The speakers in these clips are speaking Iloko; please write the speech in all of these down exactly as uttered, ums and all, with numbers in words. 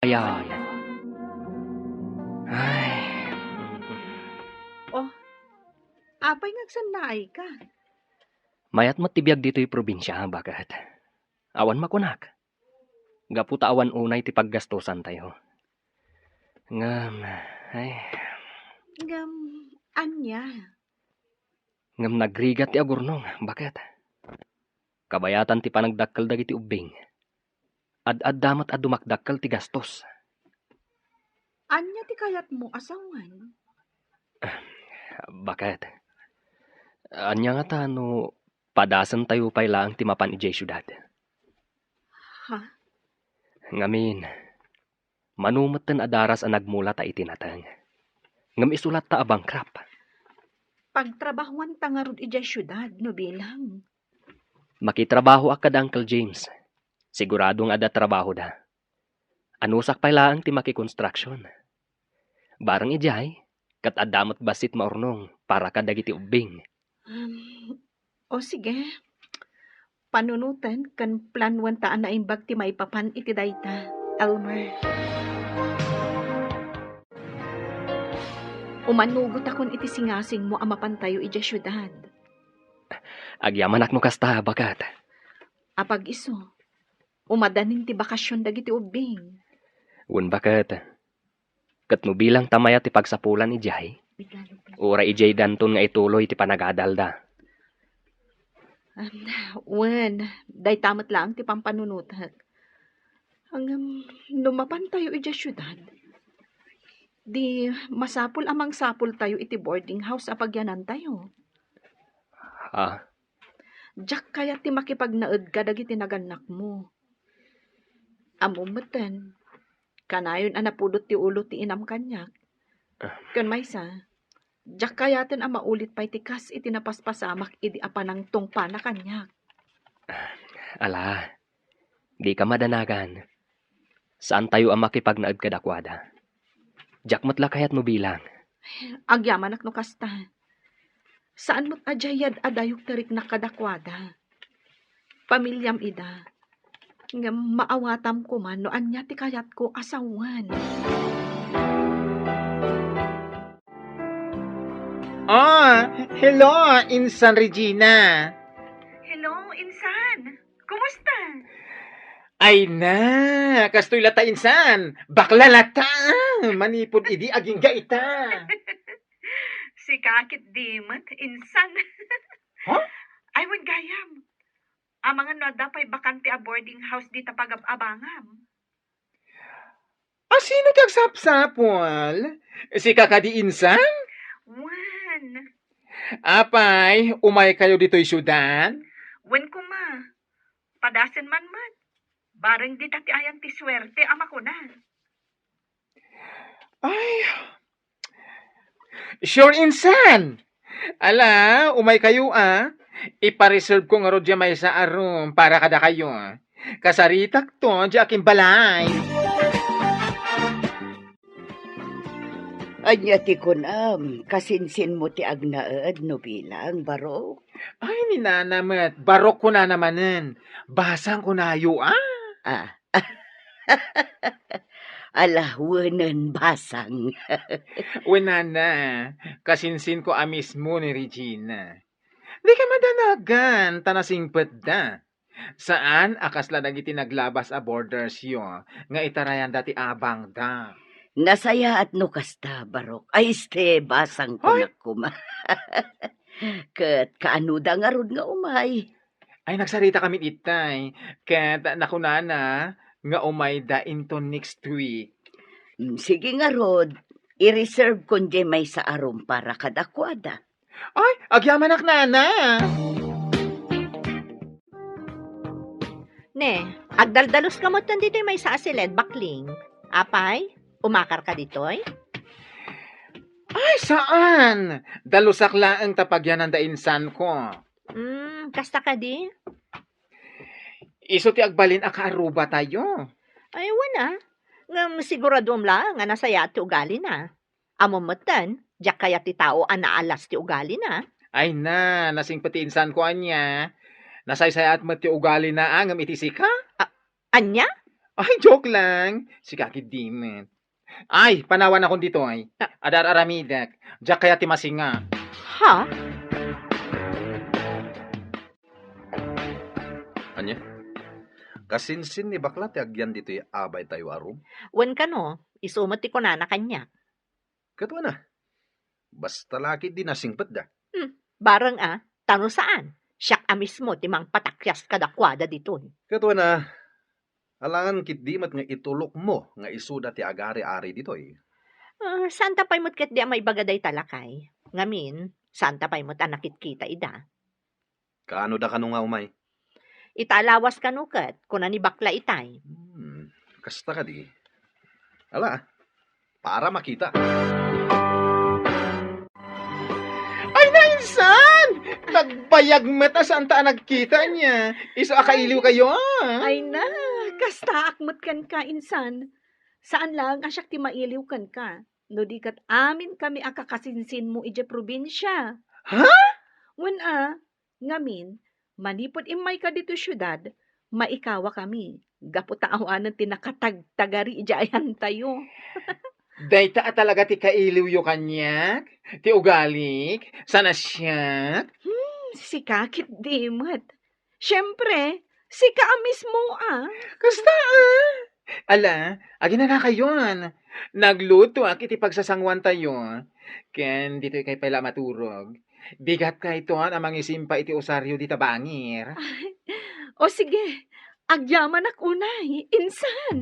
Ayan. Ay. Oh, apay nga agsannaayka? Mayat met ti biag ditoy probinsia, baket. Awan makunak. Gapu ta awan unay ti paggastosantayo. Ngem, ay. Ngem, ania? Ngem nagrigat ti agurnong, baket. Kabayatan ti panagdakkel dagiti ubbing. Ad-adda met a dumakdakkel ti gastos. Ania ti kayatmo a sawen? Baket. Ania ngata no padasentayo pay laeng ti mapan idiay siudad? Ha? Ngamin, mano metten a daras a nagmula ta iti nateng. Ngem isu latta a bankrupt. Pagtrabahuanta ngarud idiay siudad no bilang. Makitrabahoak kada Uncle James. Sigurado nga adda trabahoda. Anusak pay laeng ti makikonstruction. Bareng idiay, ket adda met bassit maurnong para kadagiti ubbing. Um, o sige. Panunoten ken planoenta a naimbag ti maipapan iti dayta, Elmer. Umanugotakon iti singasingmo a mapantayo idiay siudad. Agyamanak no kasta, baket. Apag-isu, umadanin ti bakasion dagiti ubbing. Wen, baket. Ket no bilang ta mayat ti pagsapulan idiay, uray idiay danton nga ituloy ti panagadalda. Am, wen, dayta met laeng ti pampanunotek. Ngem, no mapantayo idiay siudad, di masapul a mangsapultayo iti boarding house a pagyanantayo. Ah? Diak kayat ti makipagnaed kadagiti nagannakmo. Ammom metten, kanayon a napudot ti ulo ti inam kaniak. Ah. Ken maysa, diak kayaten a maulit pay ti kas iti napaspasamak idi a panangtungpana kaniak. Ala, dika madanagan. Saantayo a makipagnaed kadakuada. Diak met la kayat no bilang. Agyamanak no kasta. Saan met a diay yad-adayog ti riknak kadakuada. Pamiliam ida. Ngem maawatam koma no ania ti kayatko a sawen. Ah, hello, Insan Regina. Hello, Insan. Kumusta? Ay na, kastoy latta, Insan. Bakla latta. Manipud idi agingga ita. Sika ketdi met, Insan. Ha? Ay, wen gayam. Amangan no adda pay bakante a boarding house dita pagab-abangam. A sino ti agsapsapul? Sika kadi, Insan? Wen. Apay, umaykayo ditoy siudad? Wen koma. Padasen man met. Bareng dita ti ayan ti suerte a makuna. Ay. Sure, Insan! Ala, umaykayo, a. Ipa-reserve ko ngarud diay maysa a room para kadakayo. Kasaritakto diay akimbalay. Ania ti kunam, kasinsinmo ti agnaed no bilang, barok? Ay, ni nana met, barok kunana manen. Basang kunayo, a. Ah. Ala, wenen, basang. Wen, nana, kasinsinko a mismo ni Regina. Dika madanagan, ta nasingpetda. Saan a kasla dagiti naglabas a boardersyo nga itarayanda ti abangda. Nasayaat no kasta, barok. Ay, este, basang. Ay! Kunak koma. Ket kaanoda ngarud nga umay? Ay, nagsarita kami itay. Ket nakunana nga umayda into next week. Mm, sige ngarud, i-reserve kon diay maysa a room para kadakuada. Ay, agyamanak, nana! Ne, agdaldalos ka met ditoy maysa a siled, bakling. Apay, umakar ka ditoy? Ay, saan! Dalusak laeng ta pagyananda insanko. Hmm, kasta kadi? Isu ti agbalin a kaarrubatayo. Ay, wen a. Ngem siguraduem laeng a nasayaat ti ugalina. Ammom metten, diak kayat ti tao a naalas ti ugalina. Ay na, nasingpet ti insanko ania. Nasaysayaat met ti ugalina, a, ngem iti sika? A-, ania? Ay, joke lang. Sika ketdi met. Ay, panawanakon ditoy. Adar-aramidek. Diak kayat ti masinga. Ha? Ania? Kasinsin ni bakla ti agyan ditoy abaytayo a room? Wen kano, isu met ti kunana kaniak. Ket wen a, basta la ketdi nasingpetda. Hmm, bareng a, ta no saan, siak a mismo ti mangpatakyas kadakuada ditoy. Ket wen a, alangan ketdi met nga itulokmo nga isuda ti agari-ari ditoy. Ah, saanta pay met ketdi a maibaga dayta, lakay. Ngamin, saanta pay met a nakitkita ida. Kaano da kano nga umay? Ita a lawas kano ket, kuna ni bakla itay. Hmm, kasta kadi. Ala, para makita. Ay, nainsan! Nagbayag met a saanta a nagkita ania. Isu a kailiwkayo, a. Ay na, kastaak met kenka, insan. Saan laeng a siak ti mailiw kenka. No di ket amin kami a kakasinsinmo idiay probinsia. Ha? Wen a, ngamin, manipud immayka ditoy siudad, maikawa kami, gapu ta awanen ti nakatagtagari idiay ayantayo. Dayta a talaga ti kailiwyo kaniak, ti ugalik, saan a siak? Hmm, sika ketdi met. Siempre, sika a mismo a. Kasta a. Ala, aginanakayon. Naglutoak iti pagsasanguantayo. Ken ditoykay pay la maturog. Bigatkayton a mangisimpa iti usario dita bangir. O sige, agyamanak unay, insan.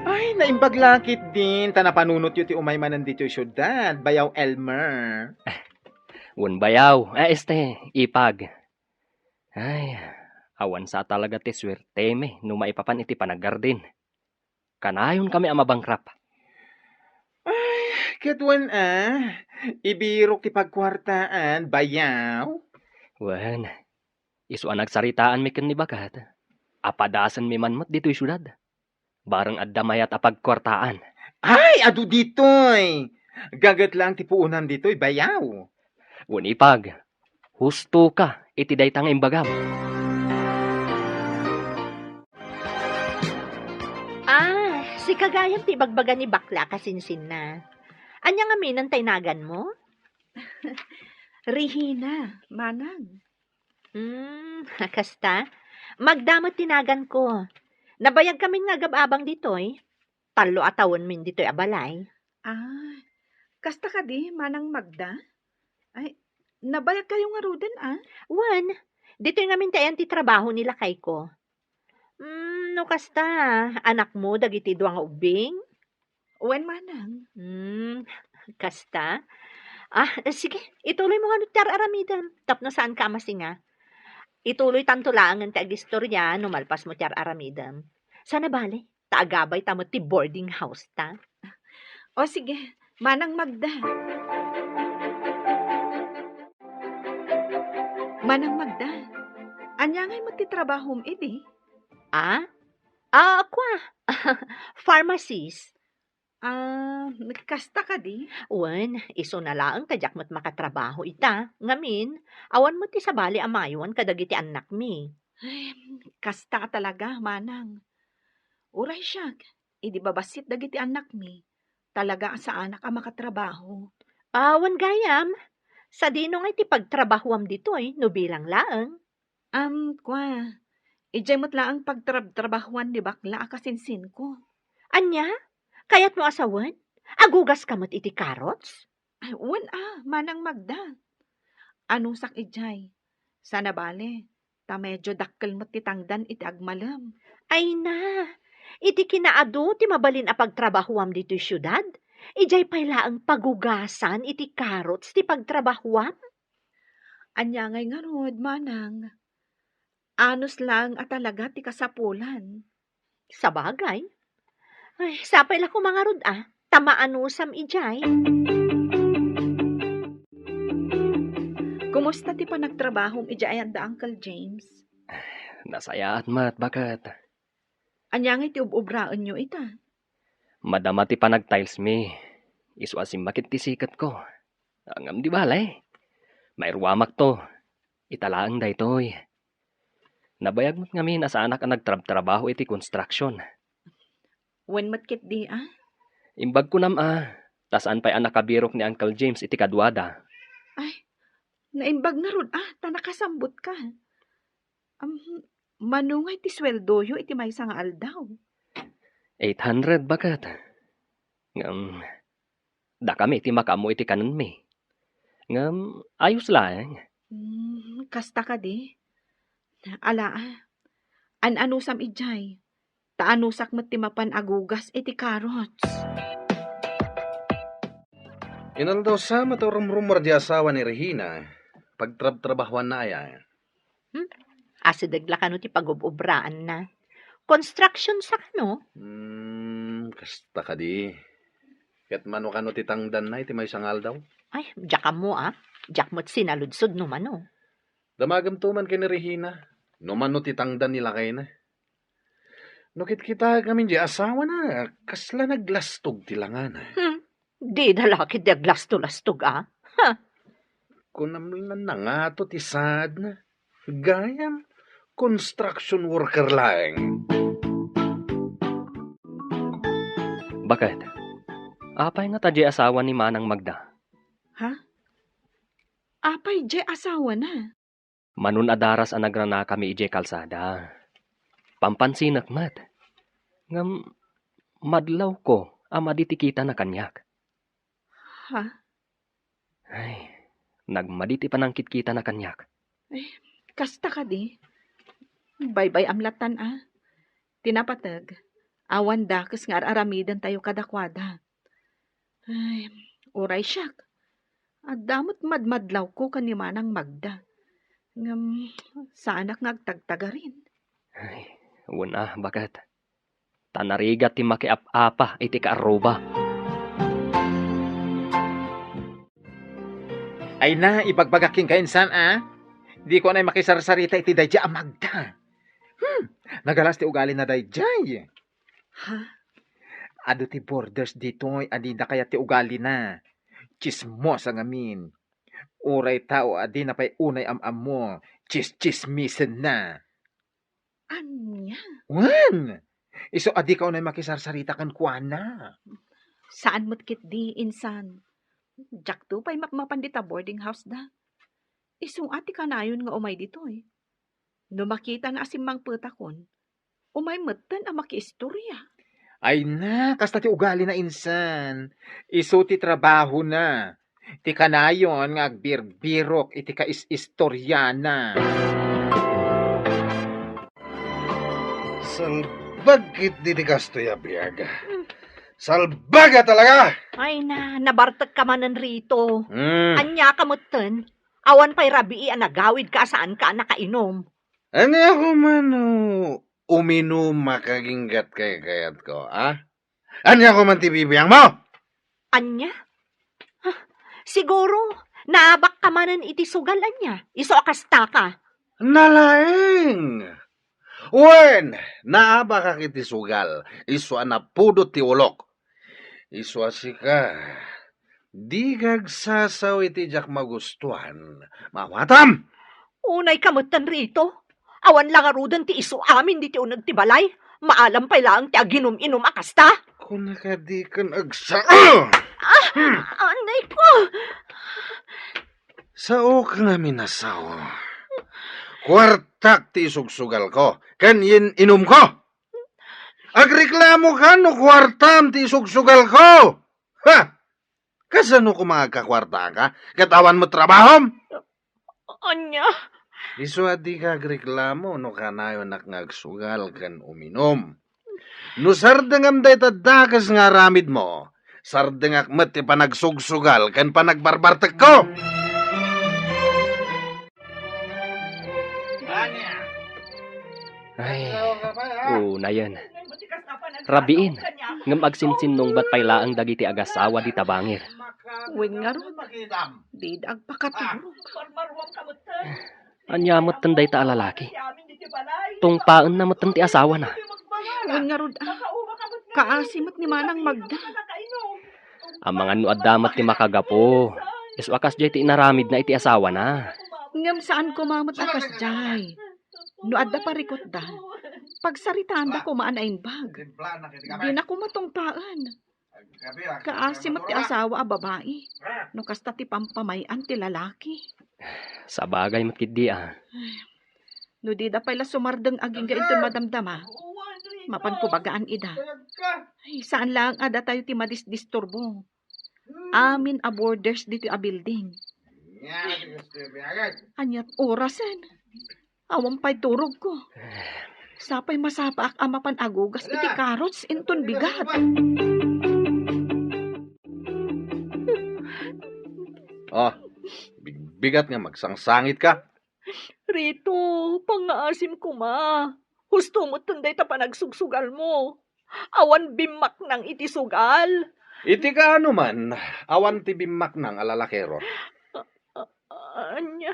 Ay, naimbag la ketdin ta napanunotyo ti umay manen ditoy siudad, Bayaw Elmer. Wen, Bayaw, a, este, Ipag. Ay, awan sa talaga ti suertemi no maipapan iti panagardin. Kanayonkami a mabankrupt. Ay, ket wen a, ibirok ti pagkuartaan, Bayaw. Wen, isu a nagsaritaanmi ken ni Bakat, apadasenmi man met ditoy siudad. Bareng adda mayat a pagkuartaan. Ay, adu ditoy! Gaget laeng ti puonan ditoy, Bayaw. Wen, Ipag, husto ka iti dayta nga imbagam. Ah, sika gayam ti ibagbaga ni bakla a kasinsinna. Ania ngamin ti naganmo? Regina, manang. Hmm, kasta? Magda met ti naganko. Nabayagkamin nga agab-abang ditoy. Tallo a tawenmin ditoy a balay. Ah, kasta kadi, Manang Magda? Ay, nabayagkayo ngaruden, a? Wen, ditoy ngamin ti ayan ti trabaho ni lakayko. Hmm, no kasta, anakmo dagiti dua nga ubbing? Wen, manang. Hmm, kasta? Ah, sige, ituloymo ngano ti ar-aramidem tapno saanka a masinga. Ituloytanto laengen ti agistoria no malpasmo ti ar-aramidem. Saan a bale, ta agabayta met ti boarding house ta. O sige, Manang Magda. Manang Magda, ania ngay met ti trabahom idi? Ah? Ah, kua, pharmacist. Ah, kasta kadi? Wen, isuna laeng ta diak met makatrabaho ita. Ngamin, awan met ti sabali a maaywan kadagiti annakmi. Ay, kasta a talaga, manang. Uray siak, idi babassit dagiti annakmi, talaga a saanak a makatrabaho. Ah, wen gayam, sadino ngay ti pagtrabahoam ditoy no bilang laeng? Am, kua, idiay met laeng pagtrabtrabahoan ni bakla a kasinsinko. Ania? Kayatmo a sawen? Agugaska met iti carrots? Ay, wen a, Manang Magda. Anusak idiay. Saan a bale, ta medio dakkel met ti tangdan iti agmalem. Ay na, iti kinaadu ti mabalin a pagtrabahoam ditoy siudad, idiay pay laeng pagugasan iti carrots ti pagtrabahoam? Ania ngay ngarud, manang? Anus laeng a talaga ti kasapulan. Sabagay. Ay, sapay la koma ngarud a, ta maanusam idiay. Kumusta ti panagtrabahom idiay ayan da Uncle James? Nasayaat met, baket. Ania ngay ti ub-ubraenyo ita? Madama ti panag-tiles mi. Isu a simmakit ti siketko. Ngem di bale. Mairuamakto. Ita laeng daytoy. Nabayag met ngamin a saanak a nagtrabtrabaho iti construction. Wen met ketdi, a? Imbag kunam a, ta saan pay a nakabirok ni Uncle James iti kaduada. Ay, naimbag ngarud a, ta nakasambutka. Am, mano ngay ti sueldoyo iti maysa nga aldaw? Eight hundred, baket. Ngem, dakami ti makaammo iti kanenmi. Ngem, ayos laeng. Hmm, kasta kadi? Ala, a. An-anusam idiay. Ta anusak met ti mapan agugas iti carrots. Inaldaw sa met a rumrummuar di asawa ni Regina. Pagtrabtrabahuanna aya? Hmm? Asideg la kano ti pagub-ubraanna. Construction sa kano? Hmm, kasta kadi. Ket mano kano ti tangdanna iti maysa nga aldaw? Ay, diak ammo, a. Diak met sinaludsod no mano. Damagem to man ken ni Regina, no mano ti tangdan ni lakayna. No kitkitaek ngamin di asawana, kasla naglastog ti langana. Hmm. Dida la ketdi aglasto-lastog, a? Ha? Kunam la nangato ti saadna. Gayam, construction worker laeng. Baket, apay ngata diay asawa ni Manang Magda? Ha? Apay diay asawana? Mano a daras a nagranakami idiay kalsada. Pampansinek met. Ngem madlawko a madi ti kitana kaniak. Ha? Ay, nagmadi ti panangkitkitana kaniak. Ay, kasta kadi? Baybay-am lattan a. Ti napateg, awan dakes nga ar-aramidentayo kadakuada. Ay, uray siak. Adda met madmadlawko ken ni Manang Magda. Ngem, saanak nga agtagtagarin. Ay, wen a, baket. Ta narigat ti makiap-apa iti kaarruba. Ay na, ibagbagak kenka insan, a? Diko anay makisarsarita iti daydiay a Magda. Hmm, nagalas ti ugalina daydiay. Ha? Adu ti borders ditoy a dida kayat ti ugalina. Tsismosa ngamin. Uray tao a dina pay unay am-ammo, tsistsismisenna. Ania? Wen! Isu a dika unay makisarsarita kenkuana. Saan met ketdi, insan. Diakto pay mapmapan dita boarding house da. Isu a ti kanayon nga umay ditoy. No makitana a simmangpetakon, umay metten a makiistoria. Ay na, kasta ti ugalina insan. Isu ti trabahona. Ti kanayon nga agbirbirok iti kais-istoriana. Salbag ketdi ti kastoy a biag. Salbaga talaga! Ay na, nabartekka manen, Rito. Mm. Ania ka metten? Awan pay rabii a nagawidka a saanka a nakainom. Ania ko man no uminum a kaginggat kaykayatko, a? Ania ko man ti bibiangmo? Ania? Ah, siguro, naabakka manen iti sugal, ania? Isu a kastaka. Nalaing! Wen, naabakak iti sugal, isu a napudot ti ulok. Isu a sika, dika agsasao iti diak magustuan. Maawatam! Unayka metten, Rito. Awan la ngaruden ti isu amin ditoy uneg ti balay. Maalam pay laeng ti aginum-inum a kasta. Kunaka dikan agsa-, Ah! Anay ko! Saok ngamin a sao. Kuartak ti isugsugalko ken yin-inumko. Agreklamoka no kuartam ti isugsugalko. Ha? Kasano koma agkakuartaka ket awan met trabahom? Ania? Isu a dika agreklamo no kanayonak nga agsugal ken uminum. No sardengam dayta dakes nga aramidmo, sardengak met ti panagsugsugal ken panagbarbartekko. Ay, unayen. Rabiin, ngem agsinsinnungbat pay laeng dagiti agasawa dita bangir. Wen ngarud, dida agpakaturog. Ania metten dayta a lalaki? Tungpaenna metten ti asawana. Wen ngarud, a, kaasi met ni Manang Magda. Amangan no adda met ti makagapu. Isu a kasdiay ti inaramidna iti asawana. Ngem saan koma met a kasdiay. No adda parikutda, pagsaritaanda koma a naimbag. Dina koma tungpaen. Kaasi met ti asawa a babai, no kasta ti pampamay-an ti lalaki. Sabagay met ketdi a. No dida pay la sumardeng agingga inton madamdama, mapanko bagaan ida. Ay, saan laeng a datayo ti madisdisturbo. Amin a boarders ditoy a building. Ania ti orasen? Awan pay turogko. Sapay masapaak a mapan agugas iti carrots inton bigat. Ah, bigbigat nga magsangsangitka. Rito, pangngaasim koma. Husto metten dayta panagsugsugalmo. Awan bimmaknang iti sugal. Iti kaano man, awan ti bimmaknang a lalakero. A-, a-, ania?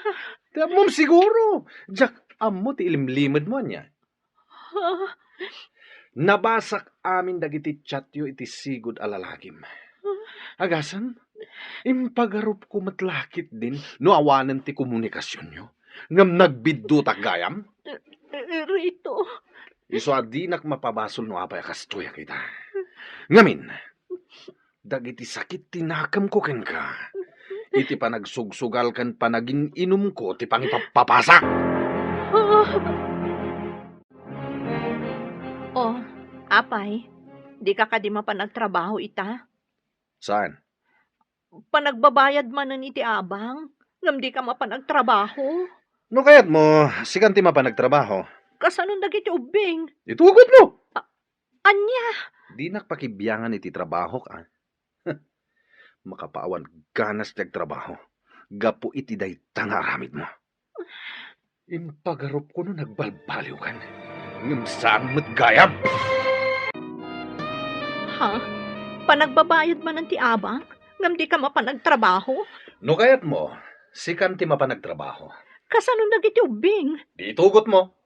Ti ammom siguro. Diak ammo ti ilimlimedmo ania. Ha? Nabasak amin dagiti chatyo iti sigud a lalakim. Agasan, impagarupko met la ketdin no awanen ti komunikasionyo. Ngem nagbiddutak gayam? Eh, eh, Rito. Isu a dinak mapabasol no apay a kastoyak ita. Ngamin, dagiti sakit ti nakemko kenka, iti panagsugsugal ken panagin-inumko ti pangipappapasak. Ah. Oh, apay, dika kadi mapan agtrabaho ita? Saan? Panagbabayad manen iti abang, ngem dika mapan agtrabaho. No kayatmo, sikan ti mapan agtrabaho. Kasanon dagiti ubbing? Itugotmo! A-, ania? Dinak pakibiangan iti trabahok, a. Makapaawan ganas ti agtrabaho gapu iti dayta nga aramidmo. Impagarupko no nagbalbaliwkan, ngem saan met gayam. Ha? Panagbabayad manen ti abang, ngem dika mapan agtrabaho? No kayatmo, sikan ti mapan agtrabaho. Kasanon dagiti ubbing? Di itugotmo.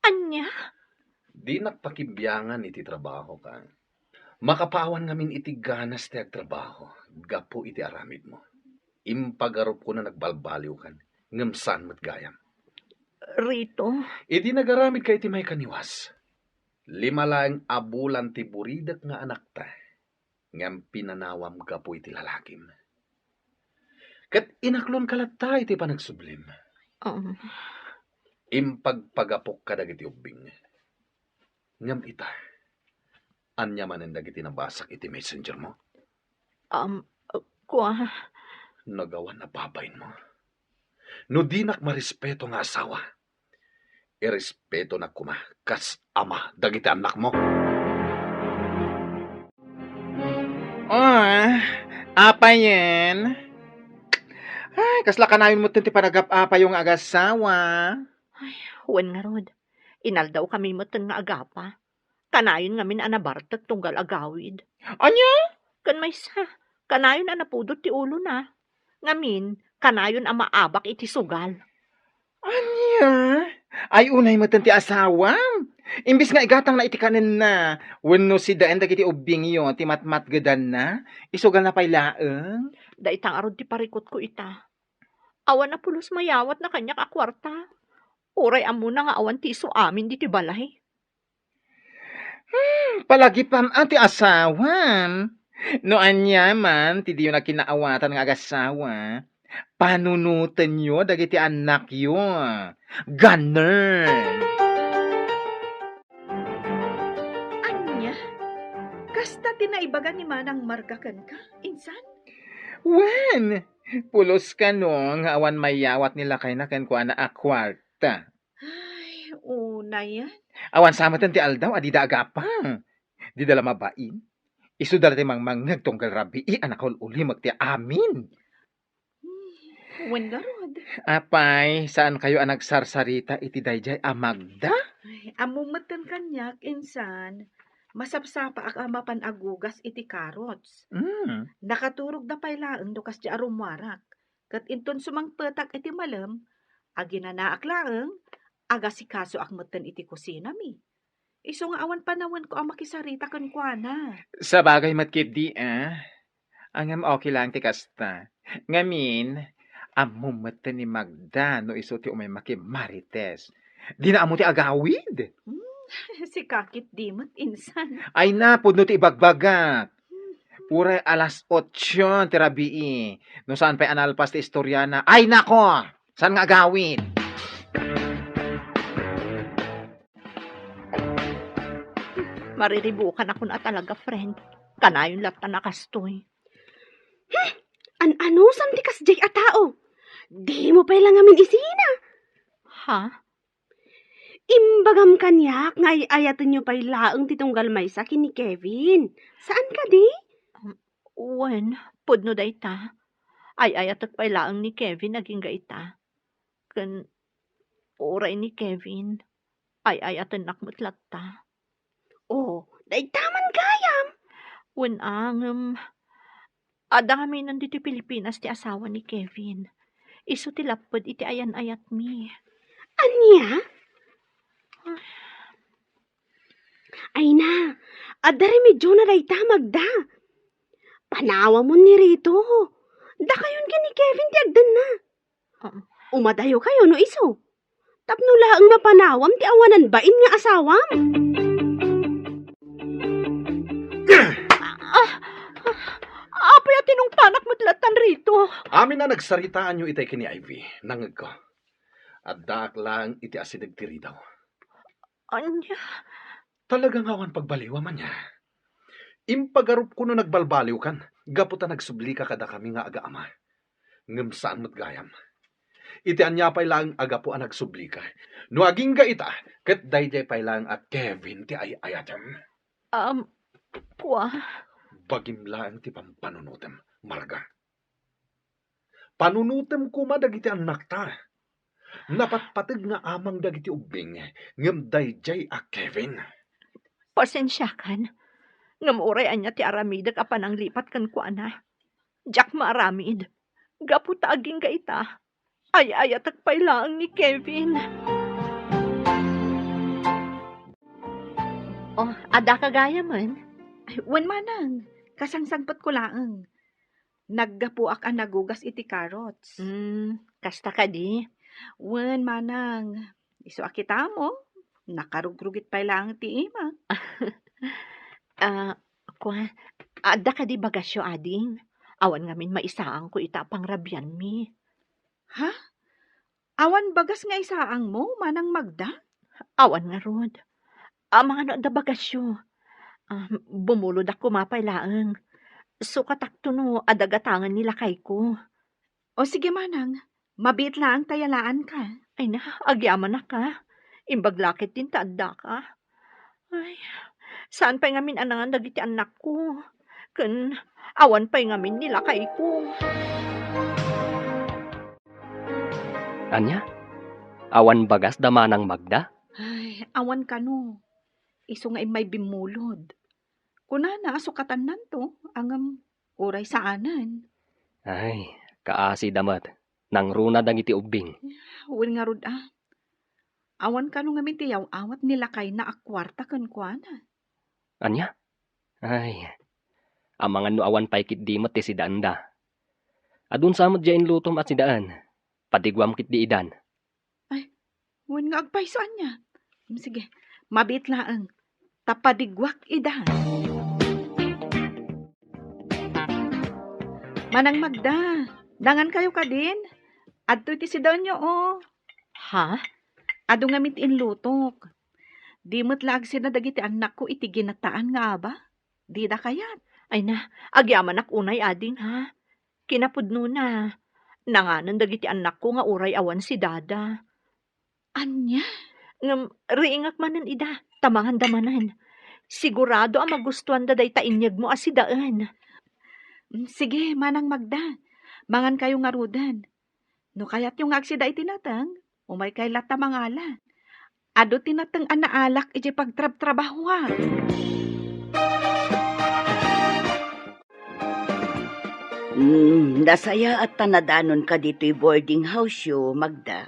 Ania? Dinak pakibiangan iti trabahok, a. Makapaawan ngamin iti ganas ti agtrabaho gapu iti aramidmo. Impagarupko no nagbalbaliwkan, ngem saan met gayam. Rito? Idi nagaramidka iti maikaniwas, lima laeng a bulan ti buridek nga anakta, ngem pinanawam gapu iti lalakim. Ket inaklonka latta iti panagsublim. Um. Impagpagapok kadagiti ubbing. Ngem ita, ania manen dagiti nabasak iti messengermo? Um, uh, kua. Nagawan a babainmo. No dinak marespeto nga asawa, irespetonak koma kas ama dagiti annakmo. Ah, apayen? Ay, kasla kanayon metten ti panagap-apayo nga agasawa. Ay, wen ngarud. Inaldawkami metten nga agapa. Kanayon ngamin a nabartek tunggal agawid. Ania? Ken maysa, kanayon a napudot ti ulona. Ngamin, kanayon a maabak iti sugal. Ania? Ay, unay metten ti asawam. Imbes nga igatangna iti kanenna, wenno sidaen dagiti ubbingyo ti matmatgedanna, isugalna pay laeng. Dayta ngarud ti parikutko ita. Awan a pulos mayawatna kaniak a kuarta. Uray ammona nga awan ti isu amin ditoy balay. Hmm, palagipam a ti asawam. No aniaman ti diyo nagkinaawatan nga agasawa, panunotenyo dagiti annakyo. Ganun. Ania? Kasta ti naibaga ni Manang Marga kenka, insan? Wen, pulos kano nga awan mayawat ni lakayna kenkuana a kuarta. Ay, unayen. Awan sa metten ti aldaw a dida agapa. Dida la mabain. Isuda la ti mangmangngeg tunggal rabii a nakaul-ulimek ti amin. Hmm, wen ngarud. Apay, saankayo a nagsarsarita iti daydiay a Magda? Ay, ammom metten kaniak, insan, masapsapaak a mapan agugas iti carrots. Hmm. Nakaturogda pay laeng no kasdiay a rummuarak. Ket inton sumangpetak iti malem, aginanaak laeng, agasikasoak metten iti kusinami. Isu nga awan panawenko a makisarita kenkuana. Sabagay met ketdi, a. Ngem okay laeng ti kasta. Ngamin, ammom metten ni Magda no isu ti umay makimarites. Dina ammo ti agawid? Hmm, sika ketdi met, insan. Ay na, pudno ti ibagbagak. Uray alas otso ti rabii. No saan pay a nalpas ti istoriana. Ay nako! Saan nga agawid? Mariribukan ako na talaga, friend. Kanayon latta na kastoy. Hmm, an-anusan ti kasdiay a tao? Dimo pay la ngamin isina. Ha? Imbagam kaniak nga ay-ayatenyo pay laeng ti tunggal maysa ken ni Kevin. Saan kadi? Um, wen, pudno dayta. Ay-ayatek pay laeng ni Kevin agingga ita. Ken uray ni Kevin, ay-ayatennak met latta. Oh, dayta man gayam. Wen a, ngem adda ngaminen ditoy Pilipinas ti asawa ni Kevin. Isu ti lapped iti ayan-ayatmi. Ania? Ay na, adda remedyona dayta, Magda. Panawamon ni Rito. Dakayon ken ni Kevin ti agdanna. Um. Umadayokayo no isu. Tapno laeng mapanawam ti awanan bain nga asawam. Ah, ah, apay a tinungpanak met lattan Rito? Amin a nagsaritaanyo itay ken ni Ivy, nangngegko. Addaak laeng iti asideg ti ridaw. Ania? Talaga nga awan pagbaliwam, ania? Impagarupko no nagbalbaliwkan, gapu ta nagsublika kadakami nga agaama. Ngem saan met gayam. Iti ania pay laeng a gapu a nagsublika? No agingga ita, ket daydiay pay laeng a Kevin ti ay-ayatem. Um, kua? Bagim laeng ti pampanunotem, Marga. Panunotem koma dagiti annakta. Napatpateg nga amang dagiti ubbing, ngem daydiay a Kevin. Pasensiakan, ngem uray ania ti aramidek a pananglipat kenkuana, diak maaramid. Gapu ta agingga ita, ay-ayatek pay laeng ni Kevin. Oh, adda ka gayamen? Ay, wen manang, kasangsangpetko laeng. Naggapuak a nagugas iti carrots. Hmm, kasta kadi? Wen, manang. Isu a kitamo, nakarugrugit pay laeng ti imak. Ah, kua, adda kadi bagasyo, ading? Awan ngamin maisaangko ita a pangrabianmi. Ha? Awan bagas nga isaangmo, Manang Magda? Awan ngarud. Amangan no adda bagasyo. Ah, bumulodak koma pay laeng. Sukatakto no adda gatangen ni lakayko. O sige, Manang. Mabiit laeng ta yalaanka. Ay na, agyamanak a. Imbag la ketdin ta addaka. Ay, saan pay ngamin a nangan dagiti annakko? Ken awan pay ngamin ni lakayko. Ania? Awan bagas da Manang Magda? Ay, awan kano. Isu nga immay bimmulod. Kunana a sukatannanto, ngem uray saanen. Ay, kaasida met. Nangruna dagiti ubbing. Wen ngarud a. Awan kano ngamin ti yaw-awat ni lakayna a kuarta kenkuana. Ania? Ay, amangan no awan pay ketdi met ti sidaenda. Adun sa met diay inlutom a sidaen. Padiguam ketdi idan. Ay, wen nga agpayso ania. Mm, sige, mabiit laeng. Ta padiguak ida. Manang Magda, nangankayo kadin? Adtoy ti sidaenyo, o. Ha? Adu ngamin ti inlutok. Di met la agsida dagiti annakko iti ginataan nga aba? Dida kayat? Ay na, agyamanak unay, ading, ha? Kinapudnona, nanganen dagiti annakko nga uray awan si Dada. Ania? Ngem, riingak manen ida, ta manganda manen. Sigurado a magustuanda dayta inyegmo a sidaen. Mm, sige, Manang Magda. Mangankayo ngaruden. No kayatyo nga agsida iti nateng, umaykay latta mangala. Adu ti nateng a naalak idiay pagtrabtrabahoak. Mm, nasayaat ta nadanonka ditoy boarding house-yo, Magda.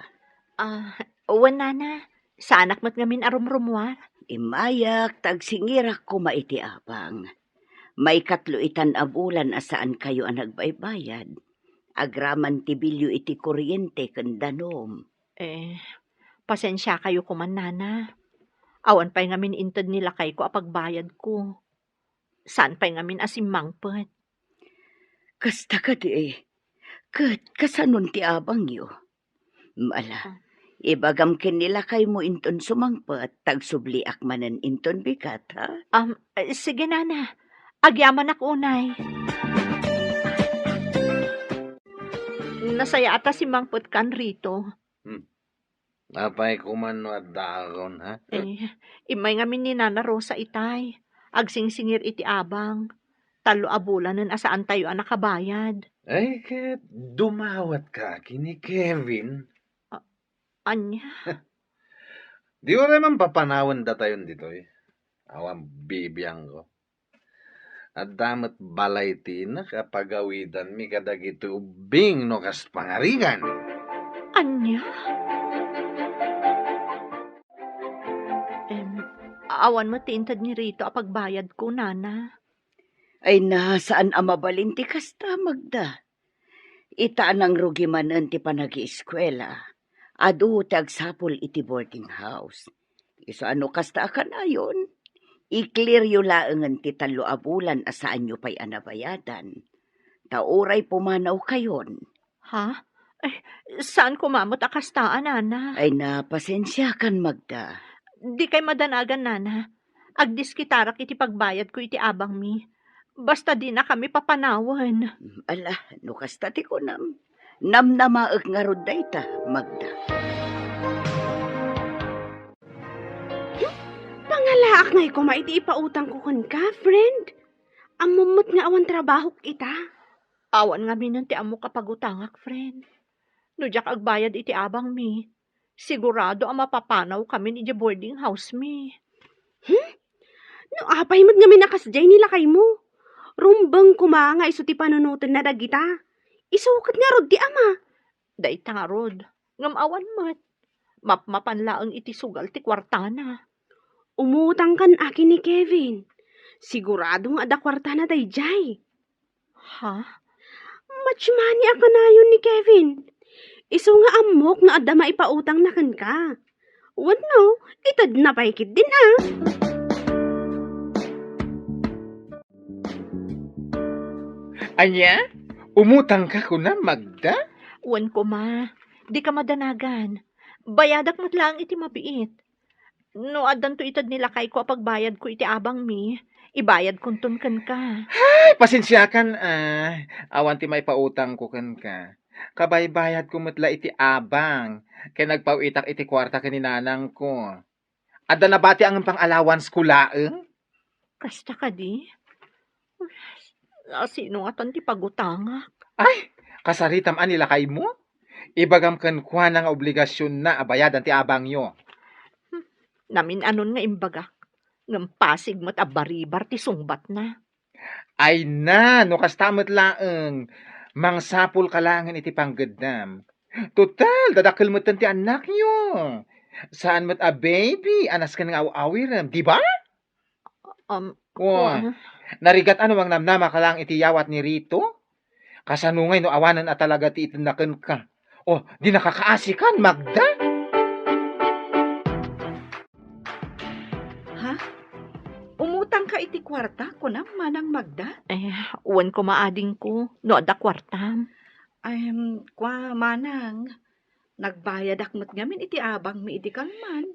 Ah, wen, nana. Saanak met ngamin a rumrumuar. Immayak ta agsingirak koma iti Apang. Maikatlo itan a bulan a saankayo a nagbaybayad. Agraman ti bilyo iti kuryente ken danum. Eh, Pasensiakayo koman, Nana. Awan pay ngamin inted ni lakayko a pagbayadko. Saan pay ngamin a simmangpet. Kasta kadi, eh. Ket kasanon ti abangyo? Ala, ah, ibagam ken ni lakaymo inton sumangpet, ta agsubliak manen inton bigat, ha? Um, eh, sige, Nana. Agyamanak unay. Nasayaat a simmangpetkan, Rito. Hmm. Apay koman no addaakon, ha? Eh, immay ngamin ni Nana Rosa itay. Agsingsingir iti abang. Tallo a bulanen a saantayo a nakabayad. Ay, ket dumawatka ken ni Kevin. A-, ania? Di uray man papanawen datayon ditoy. Awan bibiangko. Adda met balay ti inak a pagawidanmi kadagiti ubbing no kas pangarigan. Ania? Em, awan met ti inted ni Rito a pagbayadko, Nana. Ay na, saan a mabalin ti kasta, Magda. Ita a nangrugi manen ti panagieskuela, adu ti agsapul iti boarding house. Isu a no kasta a kanayon, i-clear-yo laengen ti tallo a bulan a saanyo pay a nabayadan. Ta uray pumanawkayon. Ha? Ay, saan koma met a kasta a, Nana? Ay na, pasensiakan, Magda. Dikay madanagan, Nana. Agdiskitarak iti pagbayadko iti abangmi. Basta dinakami papanawen. Ala, no kasta ti kunam, namnamaek ngarud dayta, Magda. Pangalaak ngay koma iti ipautangko kenka, friend. Ammom met nga awan trabahok ita. Awan ngaminen ti ammok a pagutangak, friend. No diak agbayad iti abangmi, sigurado a mapapanawkamin idiay boarding house mi. Hmm? No apay met ngamin a kasdiay ni lakaymo? Rumbeng koma nga isu ti panunotenna dagita. Isu ket ngarud ti ama. Dayta ngarud, ngem awan met. Mapmapan laeng iti sugal ti kuartana. Umutangkan a ken ni Kevin. Sigurado nga adda kuartana daydiay. Ha? Match money a kanayon ni Kevin. Isu nga ammok nga adda maipautangna kenka. Wenno, itedna pay ketdin a. Ania? Umutangka kunam, Magda? Wen koma. Dika madanagan. Bayadak met laeng iti mabiit. No addanto ited ni lakayko a pagbayadko iti abangmi, ibayadkonton kenka. Ay, pasensiakan, ah. Awan ti maipautangko kenka. Kabaybayadko met la iti abang, ken agpaw-itak iti kuarta ken ni nanangko. Adda nabati a ngem pang-allowance ko laeng? Kasta kadi? Uy, a sino ngatan ti pagutangak? Ay, kasaritam a ni lakaymo? Ibagam kenkuana nga obligasionna a bayadan ti abangyo. Hmm, namin-anon nga imbagak, ngem pasig met a baribar ti sungbatna. Ay na, no kasta met laeng, mangsapulka laengen iti panggeddam. Total, dadakkel metten ti annakyo. Saan met a baby a nasken nga aw-awirem, di ba? Um, Oh, kuan. Narigat a no mangnamnamaka laeng iti yawat ni Rito? Kasano ngay no awanen a talaga ti itedna kenka? Oh, di nakakaasikan, Magda? Ha? Umutangka iti kuarta, kunam, Manang Magda? Eh, wen koma adingko, no adda kuartam. Em, kua, Manang, nagbayadak met ngamin iti abangmi idi kalman.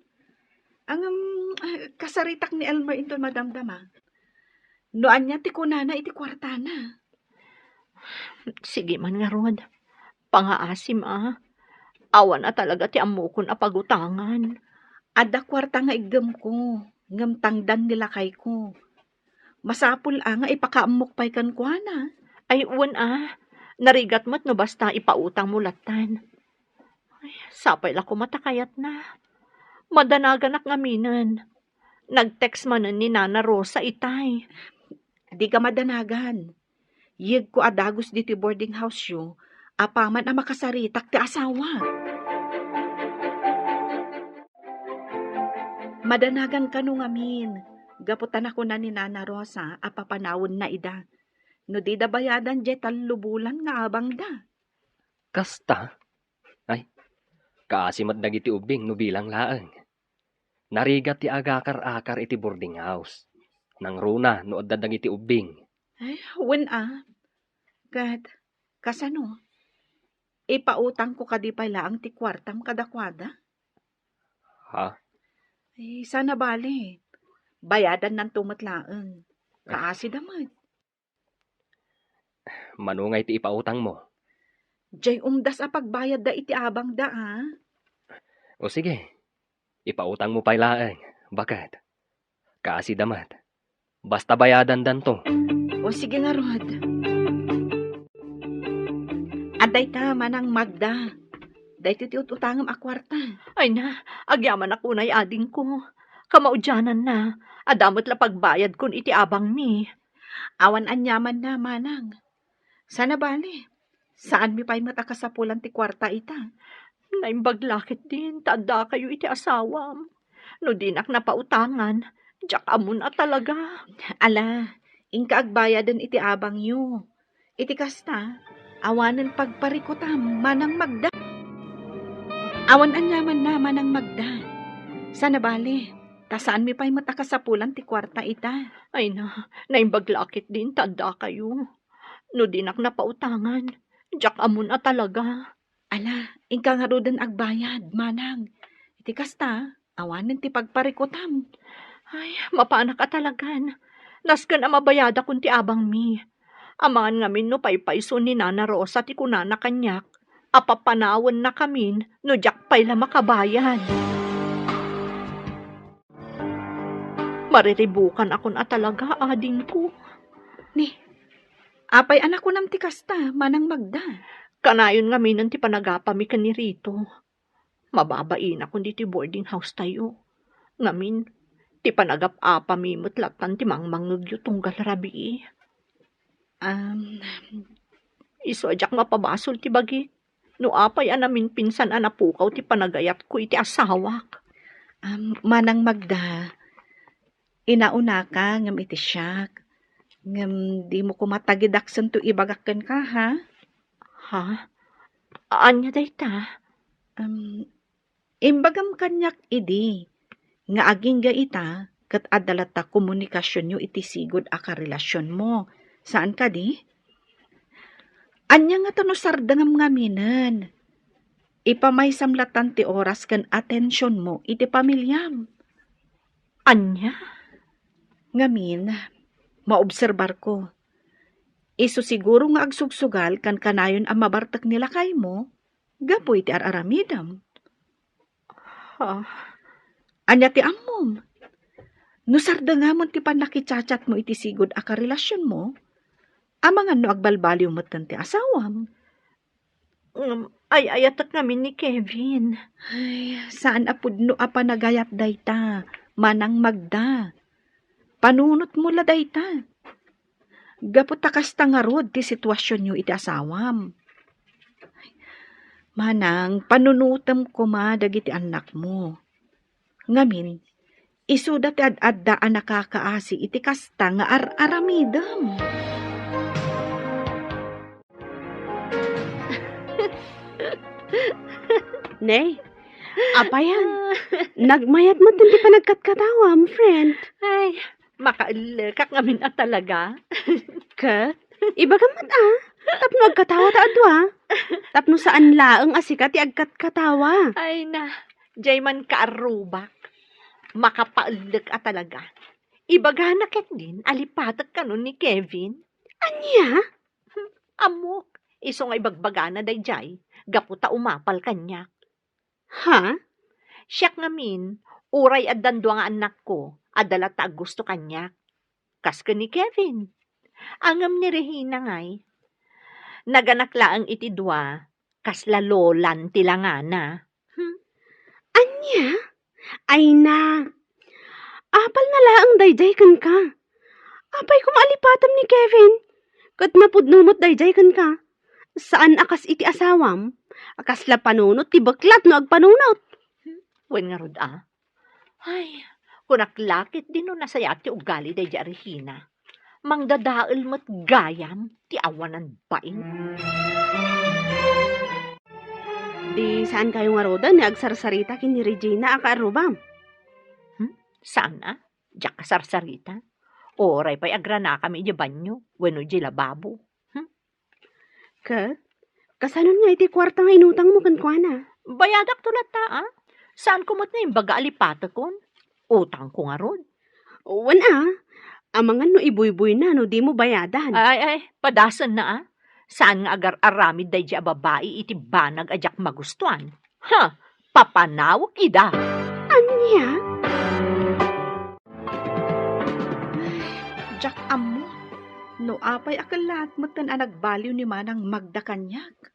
Ngem, ah, kasaritak ni Elmer inton madamdama. No ania ti kunana iti kuartana? Sige man ngarud. Pangaasim a. Awan a talaga ti ammokon a pagutangan. Adda kuarta nga iggemko, ngem tangdan ni lakayko. Masapul a nga ipakaammok pay kenkuana. Ay, wen a. Narigat met no basta ipautangmo lattan. Ay, sapay la koma ta kayatna. Madanaganak ngaminen. Nag-text manen ni Nana Rosa itay. Dika madanagan. Yegko a dagus ditoy boarding house-yo, apaman a makasaritak ti asawa. Madanagan kano ngamin, gapu ta nakuna ni Nana Rosa a papanawenna ida. No dida bayadan diay tallo bulan nga abangda. Kasta? Ay, Kaasi met dagiti ubbing no bilang laeng. Narigat ti agakar-akar iti boarding house. Nangruna no adda dagiti ubbing. Ay, wen a. Ket, kasano? Ipautangko kadi pay laeng ti kuartam kadakuada? Ha? Ay, saan a bale. Bayadannanto met laeng. Kaasida met. Mano ngay ti ipautangmo? Jay umdas a pagbayadda iti abangda, a? O sige, ipautangmo pay laeng, baket. Kaasida met. Basta bayadandanto. O sige ngarud. Adda ita, Manang Magda. Daytoy ti ut-utangem a kuarta. Ay na, agyamanak unay adingko. Kamaudiananna, adda met la pagbayadkon iti abangmi. Awan aniamanna, Manang. Saan a bale, saanmi pay met a kasapulan ti kuarta ita. Naimbag la ketdin ta addakayo iti asawam. No dinak napautangan, diak ammon a talaga. Ala, inka agbayaden iti abangyo. Iti kasta, awanen pagparikutam, Manang Magda. Awan aniamanna, Manang Magda. Saan a bale, ta saanmi pay met a kasapulan ti kuarta ita. Ay na, naimbag la ketdin ta addakayo. No dinak napautangan, diak ammon a talaga. Ala, inka ngaruden agbayad, Manang. Iti kasta, awanen ti pagparikutam. Ay, mapanak a talagan. Nasken a mabayadakon ti abangmi. Amangan ngamin no paypayso ni Nana Rosa ti kunana kaniak a papanawennakamin no diak pay la makabayad. Mariribukanakon a talaga, adingko. Ni, apay a nakunam ti kasta, Manang Magda? Kanayon ngaminen ti panagapami ken ni Rito. Mababainakon ditoy boarding house tayo. Ngamin, ti panagap-apami met lattan ti mangmangngegyo tunggal rabii. Am, isu a diak mapabasol ti bagik. No apay a naminpinsan a napukaw ti panagayatko iti asawak. Am, Manang Magda, inaunaka ngem iti siak. Ngem dimo koma tagidaksentoy ibagak kenka, ha? Ha? Ania dayta? Am, imbagam kaniak idi nga agingga ita ket adda latta komunikasionyo iti sigud a karelasionmo. Saan kadi? Ania ngata no sardengem ngaminen? Ipamaysam lattan ti oras ken atensionmo iti pamiliam. Ania? Ngamin, maobserbarko. Isu siguro nga agsugsugal ken kanayon a mabartek ni lakaymo gapu iti ar-aramidem. Ah. Ania ti ammom? No sardengamon ti pannakichatchatmo iti sigud a karelasionmo, amangan no agbalbaliw metten ti asawam. Ngem, ay-ayatek ngamin ni Kevin. Ay, saan a pudno a panagayat dayta, Manang Magda. Panunotmo la dayta. Gapu ta kasta ngarud ti situasionyo iti asawam. Manang, panunutem koma dagiti annakmo. Ngamin, isuda ti ad-adda a nakakaasi iti kasta nga ar-aramidem. Nay, apayan, nagmayat met ti panagkatkatawam, friend. Ay, makaellekak ngamin a talaga. Ket, ibagam met a, tapno agkatawa ta a dua. Tapno saan laeng a sika ti agkatkatawa. Ay na, jay man kaarrubak. Makapaellek a talaga. Ibagana ketdin a lipatek kano ni Kevin. Ania? Ammok, isu nga ibagbagana dayjay, gapu ta umapal kaniak. Ha? Siak ngamin, uray addan dua nga annakko, adda latta aggusto kaniak. Kas ken ni Kevin. Ngem ni Regina ngay, naganak laeng iti dua, kasla lolan ti langana. Hmm? Ania? Ay na. Apal na laeng dayjay kenka. Apay koma a lipatem ni Kevin? Ket napudno met dayjay kenka. Saan a kas iti asawam, a kasla panunot ti beklat no agpanunot. Wen ngarud a. Ay, kunak la ketdin no nasayaat ti ugali daydi a Regina. Mangdadael met gayam ti awanan bain. Di saan kayo ngaruden nga agsarsarita ken ni Regina a kaarrubam? Hmm? Saan a? Diak kasarsarita. Uray pay agranakami idiay banio wenno idiay lababo. Hmm? Ket, kasano nga iti kuarta nga inutangmo kenkuana? Bayadakto latta, a? Saanko met nga imbaga a lipatekon? Utangko ngarud. Wen a, amangan no ibuybuyna no dimo bayadan. Ay, ay, padasenna a. Saan nga agar-aramid daydiay a babai iti banag a diak magustuan. Ha! Papanawek ida! Ania? Diak ammo no apay a kellaat metten a nagbaliw ni Manang Magda kaniak.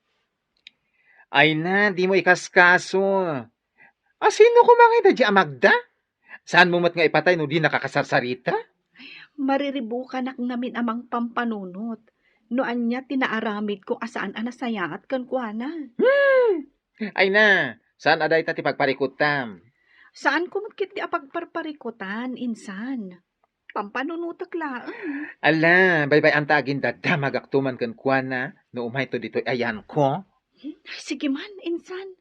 Ay na, dimo ikaskaso. A, sino koma ngay daydiay a Magda? Saanmo met nga ipatay no dinaka kasarsarita? Mariribukanak ngamin a mangpampanunot no ania ti naaramidko a saan a nasayaat kenkuana. Hmm! Ay na, saan a dayta ti pagparikutam? Saanko met ketdi a pagparparikutan, insan. Pampanunotek laeng. Ala, baybay-anta agin dadamagakto man kenkuana no umayto ditoy ayanko. Hmm, sige man, insan.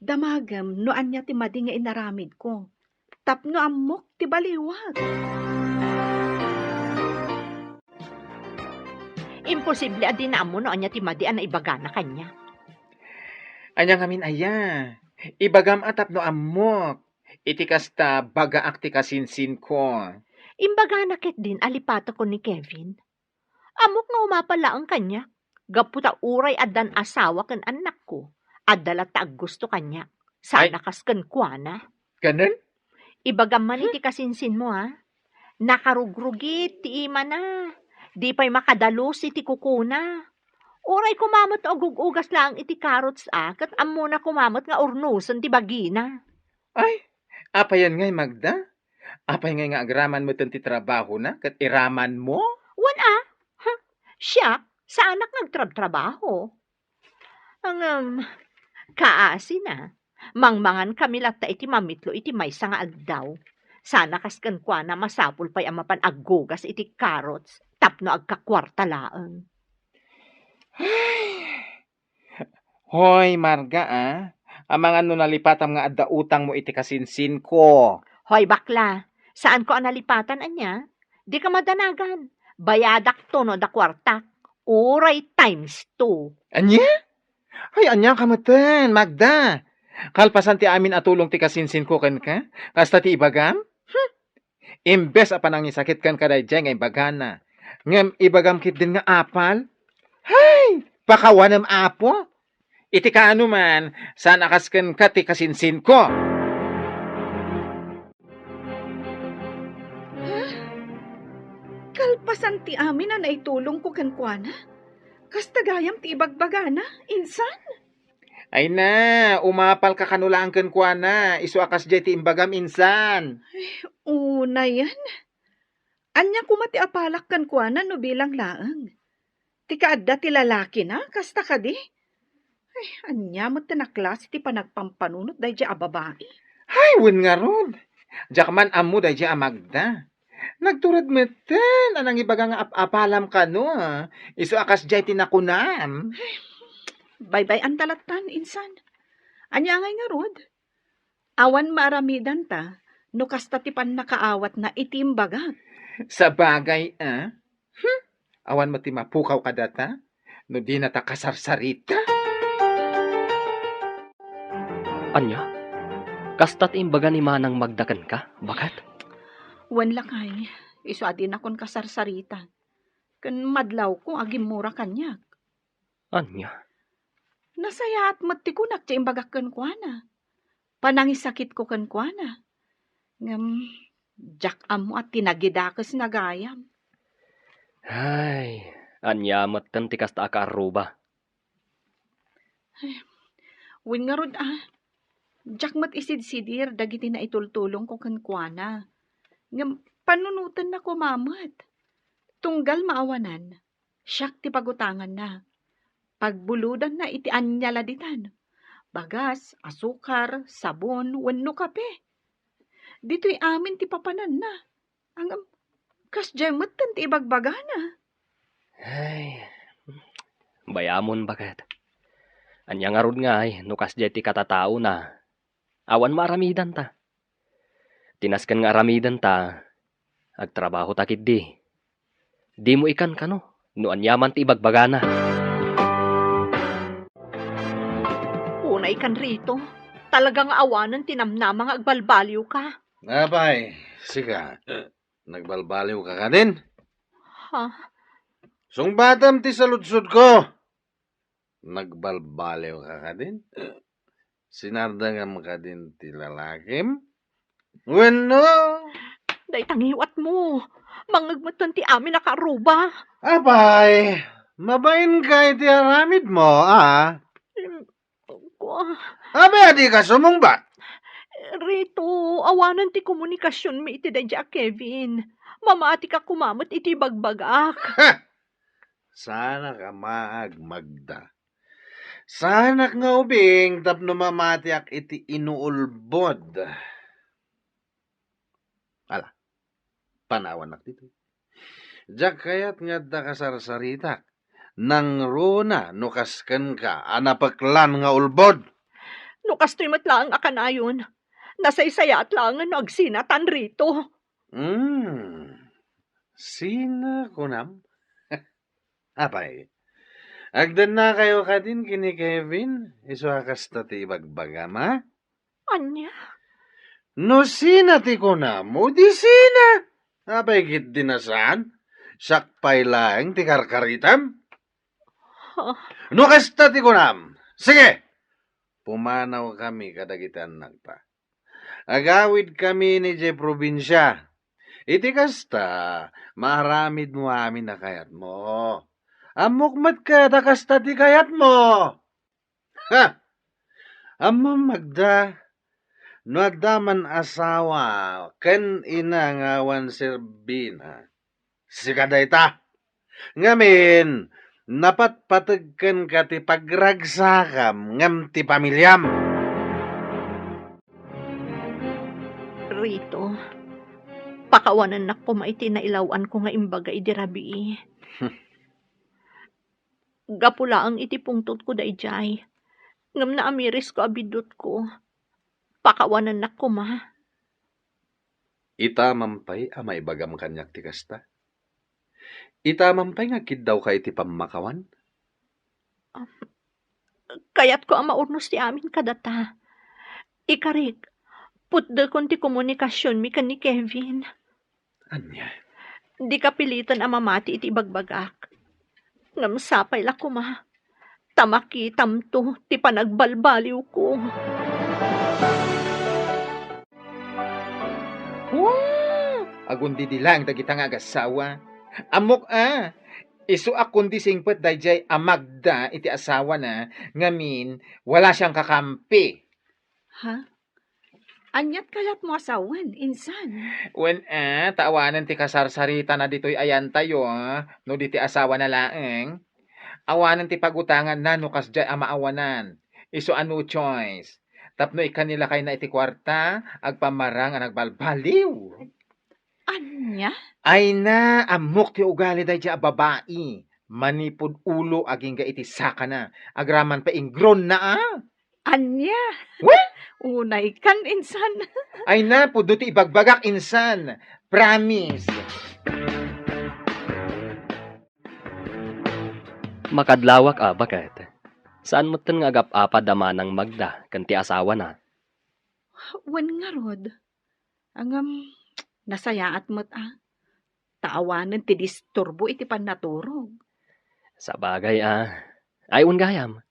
Damagem no ania ti madi nga inaramidko. Tapno ammok ti baliwak. Imposible a dina ammo no ania ti madi a naibagana kaniak. Ania ngamin aya? Ibagam a tapno ammok. Iti kasta, bagaak ti kasinsinko. Imbagana ketdin a lipatekon ni Kevin. Ammok nga umapal laeng kaniak, gapu ta uray addan asawa ken annakko, adda latta aggusto kaniak. Sana kas kenkuana. Kanen? Ibagam man iti kasinsinmo, a. Nakarugrugit ti imana. Di pay makadalus iti kukuna. Uray koma met no agug-ugas laeng iti carrots, a, ket ammona koma met nga urnosen ti bagina. Ay, apayen ngay, Magda? Apay ngay nga agraman metten ti trabahona ket iramanmo? Wen a? Ha? Siak, saanak nga agtrabtrabaho. Ngem, kaasina, mangmangan kami latta iti mamitlo iti maysa nga aldaw. Sana kas kenkuana, masapul pay a mapan aggugas iti carrots tapno agkakuarta laeng. Ay! Hoy, Marga, a. Amangan no nalipatam nga adda utangmo iti kasinsinko. Hoy, bakla, saanko a nalipatan, ania? Dika madanagan. Bayadakto no adda kuartak. Uray times two. Ania? Ay, ania ka metten, Magda? Kalpasan ti amin a tulong ti kasinsinko kenka, kasta ti ibagam? Hmm? Imbes a panangisakit kenka daydiay nga imbagana, ngem ibagam ketdin nga apal? Hay! Pakawanem, Apo! Iti kaano man, saan a kas kenka ti kasinsinko. Ha? Kalpasan ti amin a naitulongko kenkuana, kasta gayam ti ibagbagana, insan? Ay na, umapalka kano laeng kenkuana, isu a kasdiay ti imbagam, insan. Ay, unayen. Ania koma ti apalak kenkuana no bilang laeng? Ti kaadda ti lalakina, kasta kadi? Ay, ania met ti naklase ti panagpampanunot daydiay a babai? Ay, wen ngarud. Diak man ammo daydiay a Magda. Nagtured metten a nangibaga nga ap-apalam kano, a. Isu a kasdiay ti nakunam. Baybay-anta lattan, insan. Ania ngay ngarud? Awan maaramidanta no kasta ti pannakaawatna iti imbagak. Sabagay, a? Hmm? Awan met ti mapukaw kadata no dinata kasarsarita? Ania? Kasta ti imbaga ni Manang Magda kenka, baket? Wen lakay, isu a dinakon kasarsarita. Ken madlawko a gimmura kaniak. Ania? Nasayaat met ti kunak ti imbagak kenkuana. Panangisakitko kenkuana. Ngem, diak ammo a tinagidakesna gayam. Ay, ania metten ti kasta a kaarruba? Ay, wen ngarud a, diak met isidsidir dagiti naitultulongko kenkuana. Ngem, panunotenna koma met. Tunggal maawanan, siak ti pagutanganna. Pagbulodanna iti ania la ditan. Bagas, asukar, sabon, wenno kape. Ditoy amin ti papananna. Ngem, kasdiay metten ti ibagbagana. Ay, bayamon, baket. Ania ngarud ngay no kasdiay ti katataona? Awan maaramidanta. Ti nasken nga aramidenta, agtrabahota ketdi. Dimo ikan kano no aniaman ti ibagbagana. Unay kan Rito, talaga nga awanen ti namnama nga agbalbaliwka. Apay, sika, nagbalbaliwka kadin? Ha? Sungbatam ti saludsodko. Nagbalbaliwka kadin? Sinardengam kadin ti lalakim? Wenno? Dayta ngiwatmo. Mangngeg metten ti amin a karuba. Apay, mabainka iti aramidmo, a? Em, kua- Apay, adika sumungbat? Rito, awanen ti komunikasionmi iti daydiay a Kevin. Mamatika koma met iti ibagbagak. Ha! Saanak a maag, Magda. Saanak nga ubing tapno mamatiak iti inuulbod. Ala, panawannak ditoy. Diak kayat nga adda kasarsaritak. Nangruna no kas kenka a napeklan nga ulbod. No kastoy met laeng a kanayon, nasaysayaat laengen no agsinatan Rito. Hmm. Sina kunam? Apay, agdennakayo kadin ken ni Kevin, isu a kasta ti ibagbagam, a? Ania? No sina ti kunam, o di sina? Apay, ketdi a saan? Siak pay laeng ti karkaritam? Ha? No kasta ti kunam, sige, pumanawkami kadagiti annakta. Agawidkami idiay probinsia. Iti kasta, maaramidmo amin a kayatmo. Ammok met ket a kasta ti kayatmo. Ha! Ammom, Magda, no adda man asawa ken ina nga awan serbina, sika dayta. Ngamin, napatpateg kenka ti pagragsakam ngem ti pamiliam. Rito, pakawanennak koma iti nailaw-anko nga imbaga idi rabii. Gapu laeng iti pungtotko daydiay, ngem naamirisko a biddutko. Pakawanennak koma. Itamam pay a maibagam kaniak ti kasta? Itamam pay nga agkiddawka iti pammakawan? Am, kayatko a maurnos ti amin kadata. Ikarik, putdekon ti komunikasionmi ken ni Kevin. Ania? Dika piliten a mamati iti ibagbagak. Ngem sapay la koma ta makitamto ti panagbalbaliwko. Wow! Agundidi laeng dagita nga agassawa. Ammok a, isu a kundi singpet daydiay a Magda iti asawana, ngamin, wala siang kakampi. Ha? Aniat kayatmo a sawen, insan? Wen a, ta awanen ti kasarsaritana ditoy ayantayo, no di ti asawana laeng. Awanen ti pagutanganna no kasdiay a maawanan. Isu a no choice. Tapno ikkanni lakayna iti kuarta, agpammarang a nagbalbaliw. Ania? Ay na, ammok ti ugali daydiay a babai. Manipud ulo agingga iti sakana. Agraman pay ingronna a. Ania? Wen? Unay kan insan. Ay na, pudno ti ibagbagak insan. Promise. Makadlawak a, baket. Saan metten nga agap-apad a manang Magda ken ti asawana? Wen ngarud. Ngem, nasayaat met a. Ta awanen ti disturbo iti pannaturog. Sabagay a. Ay, wen gayam.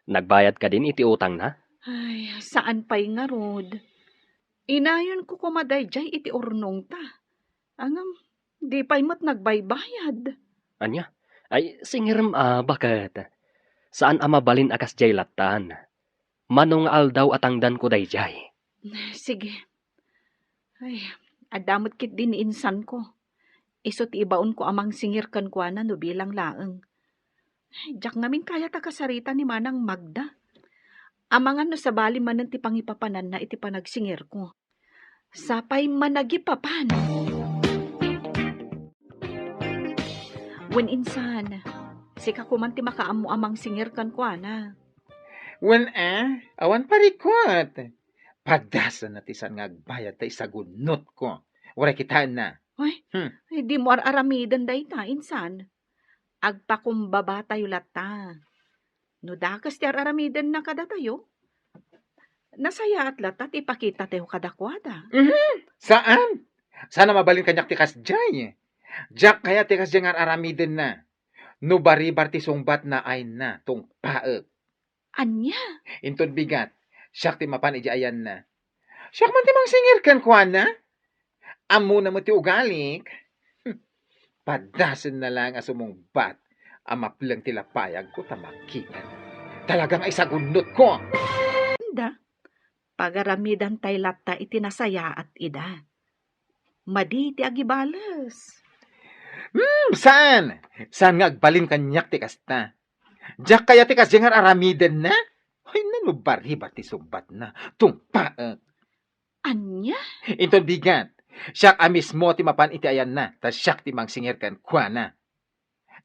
Nagbayad kadin iti utangna? Ay, saan pay ngarud. Inayonko koma daydiay iti urnongta. Ngem, di pay met nagbaybayad. Ania? Ay, singirem a, baket. Saan a mabalin a kasdiay lattan. Mano nga aldaw a tangdanko daydiay. Sige. Ay, adda met ketdi ni insanko. Isu ti ibaonko a mangsingir kenkuana no bilang laeng. Ay, diak ngamin kayat a kasarita ni Manang Magda. Amangan no sabali manen ti pangipapananna iti panagsingirko. Sapay managipapan. Wen insan, sika koman ti makaammo a mangsingir kenkuana. Wen a, awan parikut. Padasenna ti saan nga agbayad ta isagunnotko. Uray kitaenna. Ay, Hmm. Ay, dimo ar-aramiden dayta, insan. Agpakumbabatayo latta. No dakes ti ar-aramidenna kadatayo, nasayaat latta ti ipakitatayo kadakuada. Mhm. Saan? Saan a mabalin kaniak ti kasdiay. Diak kayat ti kasdiay nga ar-aramidenna. No baribar ti sungbatna, ayna, tungpaek. Ania? Inton bigat, siak ti mapan idiay ayanna. Siak man ti mangsingir kenkuana. Ammona met ti ugalik. Padasenna laeng a sumungbat a mapleng ti lapayagko ta makita. Talaga nga isagunnotko. Anda, pagaramidantay latta iti nasayaat ida. Madi ti agibales. Hmm, saan? Saan nga agbalin kaniak ti kasta? Diak kayat ti kasdiay nga ar-aramidenna? Ay, nano baribar ti sungbatna. Tungpaek. Ania? Inton bigat, siak a mismo ti mapan iti ayanna, ta siak ti mangsingir kenkuana.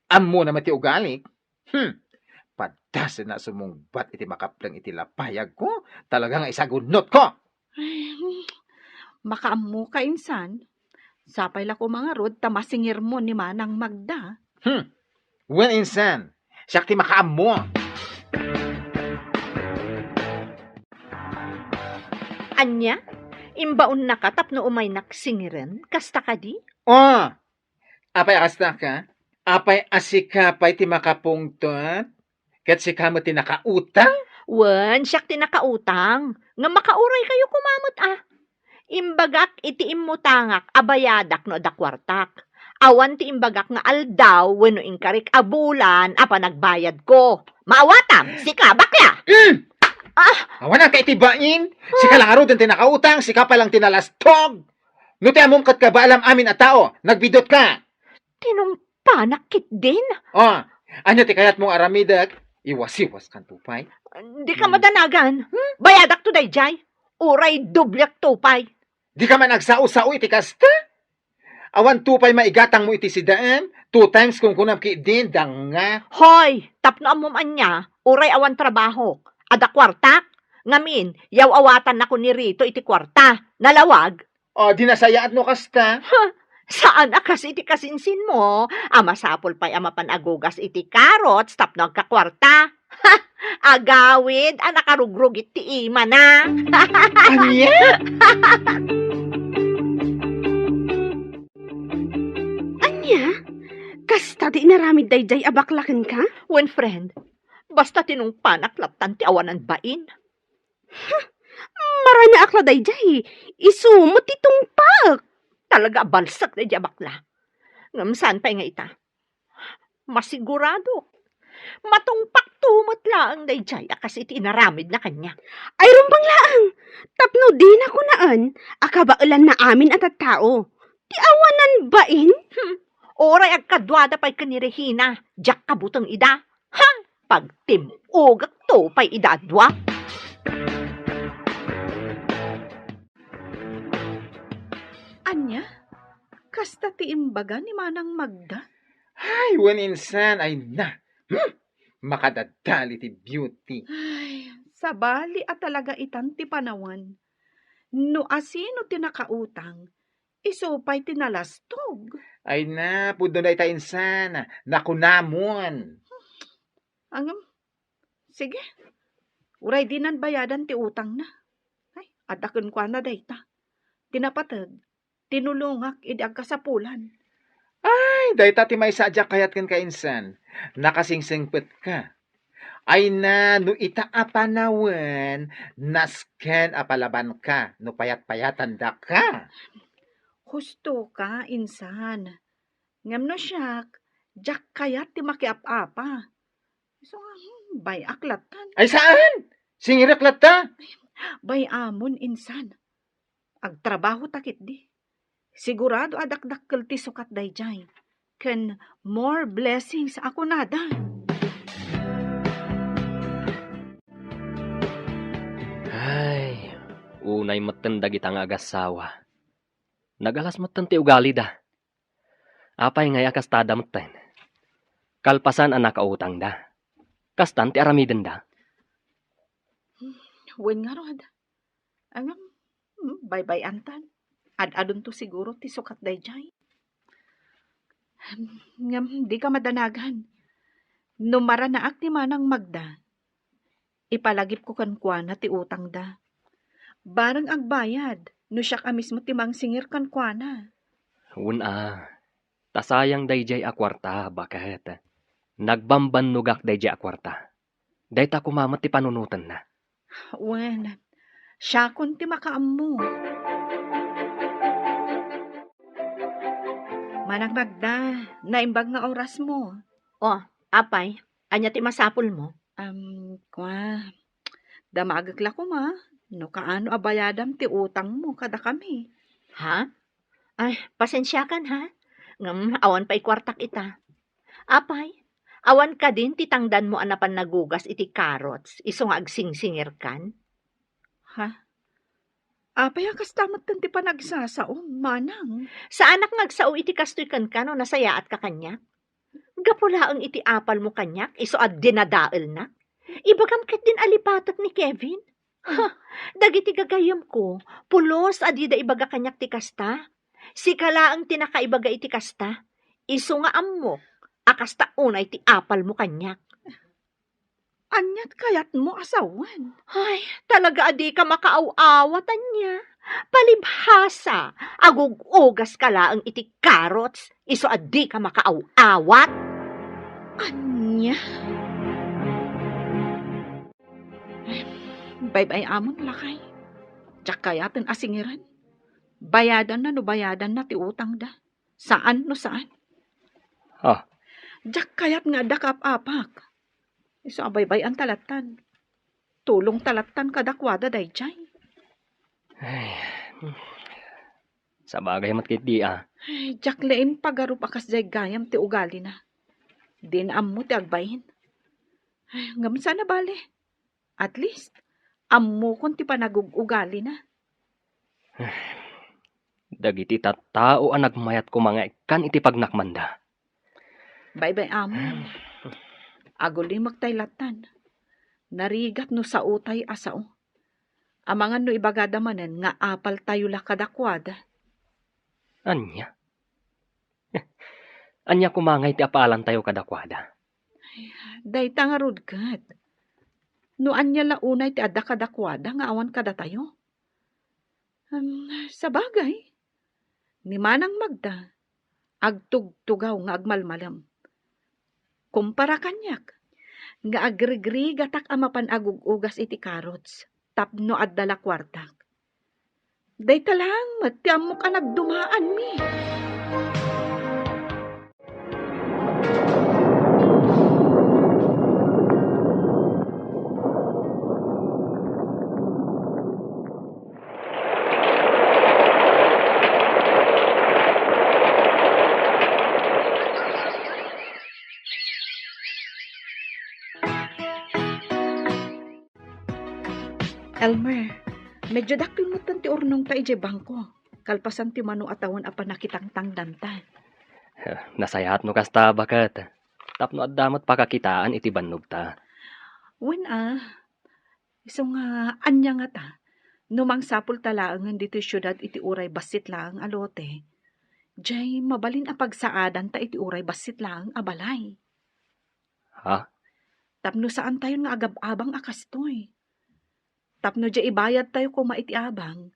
Ammona met ti ugalik. Hmm. Padasenna a sumungbat iti makapleng iti lapayagko, talaga nga isagunnotko. Ay, hmm. Makaammoka, insan. Sapay la koma ngarud ta masingirmo ni Manang Magda. Hmm. Wen, insan, siak ti makaammo. Ania? Imbaonnaka tapno umaynak singiren? Kasta kadi? Oh, apay a kasta ka? Apay a sika pay ti makapungtot? Ket sika met ti nakautang? Wen, siak ti nakautang. Ngem makauraykayo koma met a. Imbagak iti immutangak a bayadak no adda kuartak. Awan ti imbagak nga aldaw wenno inkarik a bulan a panagbayadko. Maawatam, sika, bakla! Mm! Ah! Awan ka iti bain? Sika lang ngaruden ti nakautang, sika pay lang ti nalastog. No ti ammom ket kabaalam amin a tao, nagbidutka. Tinungpanak ketdin. Oh, ania ti kayatmo nga aramidek? Iwasiwaskanto pay. Dika madanagan. Hmm? Bayadakto daydiay. Uray dobliakto pay. Dika man agsao-sao iti kasta? Awanto pay maigatangmo iti sidaem? Two times kunkunam ketdin, danga. Hoy, tapno ammom ania, uray awan trabahok, adda kuartak. Ngamin, yaw-awatannako ni Rito iti kuarta. Nalawag. O, di nasayaat no kasta? Huh, saan a kas iti kasinsinmo a masapul pay a mapan agugas iti carrots tapno agkakuarta. Ha! Agawid a nakarugrugit ti imana. Ania? Ania? Kasta ti inaramid daydiay a bakla kenka? Wen, friend, basta tinungpanak lattan ti awanan bain. Huh! Maranaak la daydiay. Isu met ti tungpaek. Talaga a balsek daydiay a bakla. Ngem saan pay nga ita? Masigurado. Matungpakto met laeng daydiay a kas iti inaramidna kaniak. Ay, rumbeng laeng. Tapno dina kunaen a kabaelanna amin a tattao. Ti awanan bain? Hmm. Uray agkaduada pay ken ni Regina, diak kabuteng ida. Ha? Pagtim-ogakto pay ida a dua. Ania? Kasta ti imbaga ni Manang Magda? Ay, wen insan, ay na. Hmm? Makadadali ti beauty. Ay, sabali a talaga itan ti panawen. No asino ti nakautang, isu pay ti nalastog. Ay na, pudno dayta insan. Nakunamon. Ngem, sige. Uray dinan bayadan ti utangna. Ay, adda kenkuana dayta. Ti napateg, tinulongak idi agkasapulan. Ay, dayta ti maysa a diak kayat kenka insan. Nakasingsengpetka. Ay na, no ita a panawen, nasken a palabanka no payat-payatandaka. Husto ka, insan. Ngem no siak, diak kayat ti makiap-apa. Isu nga, hmm, bay-ak lattan. Ay, saan? Singirek latta? Bay-amon, insan. Agtrabaho ta ketdi. Sigurado a dakdakkel ti sukat daydiay. Ken more blessings a kunada. Ay, unay metten dagita nga agassawa. Nagalas metten ti ugalida. Apay ngay a kastada metten? Kalpasan a nakautangda, kastan ti aramidenda? Wen ngarud. Ngem, hmm, baybay-antan. Ad-adunto siguro ti sukat daydiay. Ngem, dika madanagan. No maranaak ni Manang Magda, ipalagipko kenkuana ti utangda. Bareng agbayad, no siak a mismo ti mangsingir kenkuana. Wen a, ta sayang daydiay a kuarta, baket. Nagbambannogak daydiay a kuarta. Dayta koma met ti panunotenna. Wen, siakon ti makaammo. Manang Magda, naimbag nga orasmo. O, apay, ania ti masapulmo? Am, kua, damagek la koma, no kaano a bayadam ti utangmo kadakami. Ha? Ay, pasensiakan, ha? Ngem awan pay kuartak ita. Apay, awan kadin ti tangdanmo a napan nagugas iti carrots, isu nga agsingsingirkan? Ha? Apay a kasta metten ti panagsasaom, manang? Saanak nga agsao iti kastoy kenka no nasayaatka kaniak? Gapu laeng iti apalmo kaniak, isu a dinadaelnak. Ibagam ketdin a lipatek ni Kevin. Ha, dagiti gagayyemko, pulos a dida ibaga kaniak ti kasta. Sika laeng ti nakaibaga iti kasta. Isu nga ammok a kasta unay ti apalmo kaniak. Aniat kayatmo a sawen? Ay, talaga a dika makaaw-awat, ania? Palibhasa, agug-ugaska laeng iti carrots, isu a dika makaaw-awat. Ania? Ay, baybay-amon, lakay. Diak kayaten a singiren. Bayadanna no bayadanna ti utangda. Saan no saan. Ah. Diak kayat nga adda kaap-apak. Isu a baybay-anta lattan. Tulongta lattan kadakuada daydiay. Ay, sabagay met ketdi a. Ay, diak laeng pagarup a kasdiay gayam ti ugalina. Dina ammo ti agbain. Ay, ngem saan a bale. At least, ammokon ti panagug-ugalina. Dagiti tattao a nagmayat koma nga ikkan iti pagnakmanda. Baybay-amon. Agulimek tay lattan. Narigat no saotay a sao. Amangan no ibagada manen nga apaltayo la kadakuada. Ania? Ania koma ngay ti apaalantayo kadakuada? Ay, dayta ngarud ket. No ania la unay ti adda kadakuada nga awan kadatayo? Em, sabagay, ni Manang Magda, agtugtugaw nga agmalmalem. Kumpara kaniak, nga agrigrigatak a mapan agug-ugas iti carrots tapno adda la kuartak. Dayta laeng met ti ammok a nagdumaanmi. Elmer, medyo dakkel metten ti urnongta idiay bangko, kalpasan ti mano a tawen a pannakitangtangdanta. Eh, nasayaat no kasta, baket. Tapno adda met pakakitaan iti bannogta. Wen a, isu nga ania ngata, no mangsapulta laengen ditoy siudad iti uray bassit laeng a lote, diay mabalin a pagsaadanta iti uray bassit laeng a balay. Ha? Tapno saantayon nga agab-abang a kastoy. Tapno diay ibayadtayo koma iti abang,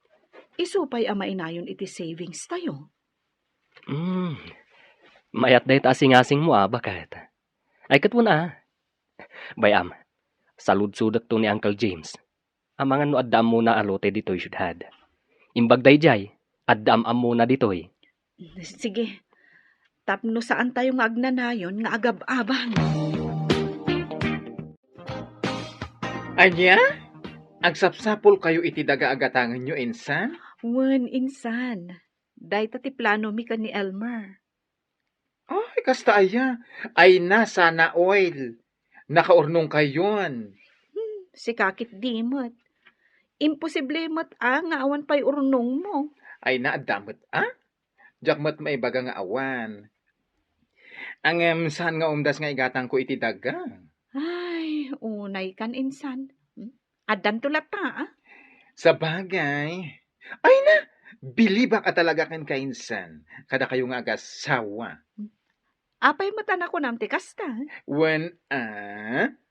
isu pay a mainayon iti savings tayo. Hmm. Mayat dayta a singasingmo a, baket. Ay, ket wen a. Bay-am, saludsodekto ni Uncle James. Amangan no adda ammona a lote ditoy siudad. Imbag daydiay, adda am-ammona ditoy. Sige. Tapno saantayo nga agnanayon nga agab-abang. Ania? Agsapsapulkayo iti daga a gatangenyo, insan? Wen, insan. Dayta ti planomi ken ni Elmer. Ay, kasta aya. Ay na, sana all. Nakaurnongkayon. Hmm, sika ketdi met. Imposible met a nga awan pay urnongmo. Ay na, adda met a? Diak met maibaga nga awan. Ngem saan nga umdas nga igatangko iti daga? Ay, unaykan, insan. Hmm? Addanto latta, a? Sabagay. Ay na, bilibak a talaga ken kainsan, kadakayo nga agasawa. Apay met a nakunam ti kasta? Wen, a,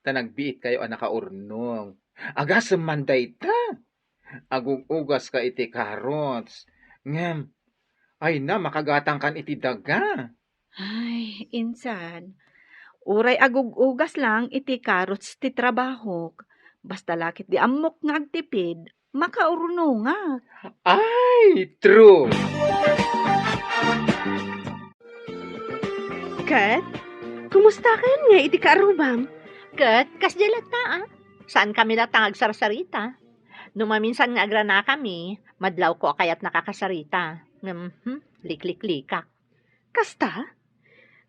ta nagbiitkayo a nakaurnong. Agasem man dayta. Agug-ugaska iti carrots. Ngem, ay na, makagatangkan iti daga. Ay, insan. Uray agug-ugas lang iti carrots ti trabahok. Basta la ketdi ammok nga agtipid, makaurnongak. Ay, true! Ket, kumusta ken nga iti kaarrubam? Ket, kasdiay latta, a. Saankami latta nga agsarsarita. No maminsan nga agranakami, madlawko a kayat nakakasarita. Ngem, hmm, likliklikak. Kasta?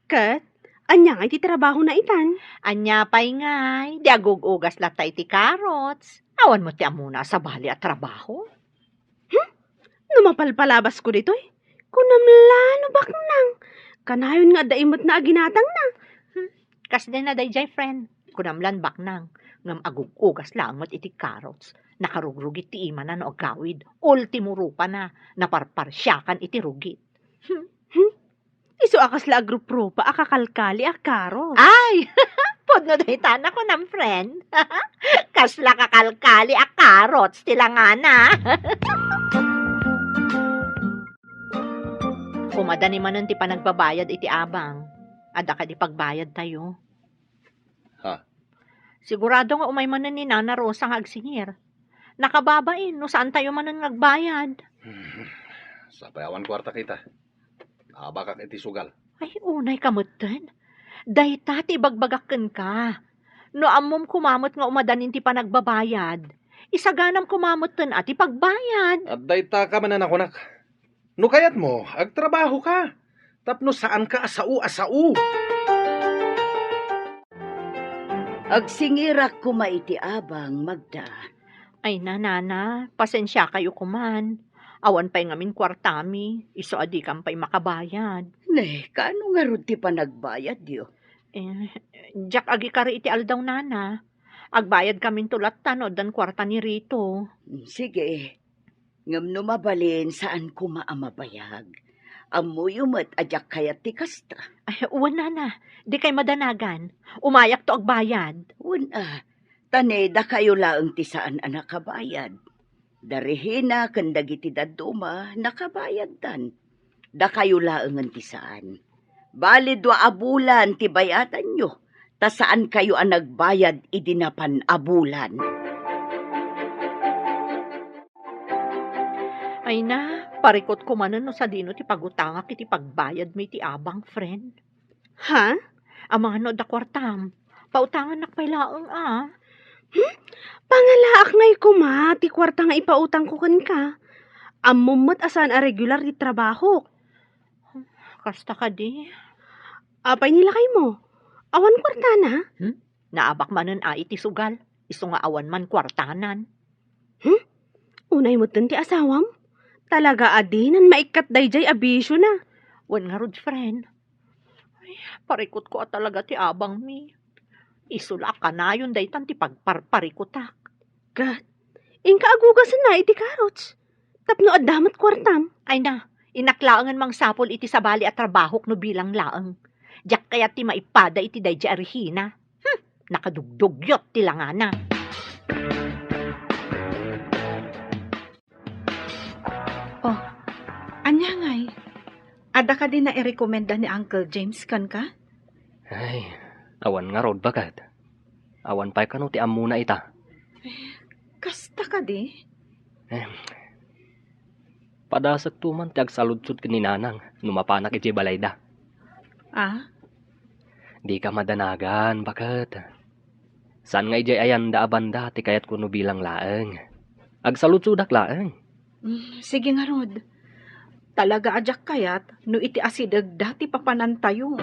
Ket, ania ngay ti trabahona itan? Ania pay ngay, di agug-ugas latta iti carrots. Awan met ti ammona a sabali a trabaho. Hmm? No mapalpalabasko ditoy, kunam la no baknang. Kanayon nga adda immet na aginatangna. Hmm. Kasdiay na daydiay, friend. Kunam lan baknang. Ngem agug-ugas laeng met iti carrots. Nakarugrugit ti imana no agawid. Ultimo rupana. Naparparsiakan iti rugit. Hmm. Hmm? Isu a kasla agruprupa a kakalkali a carrots. Ay! Pudno dayta, nakunam, friend. Kasla kakalkali a carrots ti langana. Umadani manen ti panagbabayad iti abang. Adda kadi pagbayadtayo? Ha? Sigurado nga umay manen ni Nana Rosa nga agsingir. Nakababain no saantayo manen nga agbayad. Sapay awan kuarta kita. Abakak iti sugal. Ay, unay ka metten. Dayta ti ibagbagak kenka. No ammom koma met nga umadanin ti panagbabayad, isaganam koma metten a ti pagbayad. At dayta ka man a nakunak. No kayatmo, agtrabaho ka. Tapno saanka a sao a sao. Agsingirak koma iti abang, Magda. Ay na, Nana, pasensiakayo koman. Awan pay ngamin kuartami, isu a dikam pay makabayad. Ne, kaano ngarud ti panagbayadyo? Eh, diak agikari iti aldaw, Nana. Agbayadkaminto latta no addan kuarta ni Rito. Mm, sige. Ngem no mabalin, saan koma a mabayag. Ammoyo met a diak kayat ti kasta. Ay, wen, Nana. Dikay madanagan. Umayakto agbayad. Wen a, ta ne, dakayo laeng ti saan a nakabayad. Da Regina ken dagiti dadduma, nakabayaddan. Dakayo laengen ti saan. Bali dua a bulan ti bay-adanyo, ta saankayo a nagbayad idi napan a bulan. Ay na, parikutko manen no sadino ti pagutangak iti pagbayadmi iti abang, friend. Ha? Amangan no adda kuartam. Pautangannak pay laeng a. Hmm? Pangalaak ngay koma ti kuarta nga ipautangko kenka. Ammom met a saan a regular ti trabahok. Kasta kadi? Apay ni lakaymo? Awan kuartana? Hmm? Naabak manen a iti sugal, isu nga awan man kuartanan. Hmm? Unay metten ti asawam? Talaga a dinan maikkat daydiay a bisiona. Wen ngarud, friend. Ay, parikutko a talaga ti abangmi. Isu la a kanayon daytan ti pagparparikutak. Ket, inka agugasenna iti carrots. Tapno adda met kuartam. Ay na, innak laengen mangsapul iti sabali a trabahok no bilang laeng. Diak kayat ti maipada iti daydiay a Regina. Hmm, nakadugdugyot ti langana. Oh, ania ngay? Adda kadi nairekomenda ni Uncle James kenka? Ay, awan ngarud, baket. Awan pay kano ti ammona ita. Eh, kasta kadi? Eh, padasekto man ti agsaludsod ken ni Nanang no mapanak idiay balayda. Ah? Dika madanagan, baket. Saan nga idiay ayanda a banda ti kayatko no bilang laeng. Agsaludsodak laeng. Mm, sige ngarud. Talaga a diak kayat no iti asidegda ti papanantayo.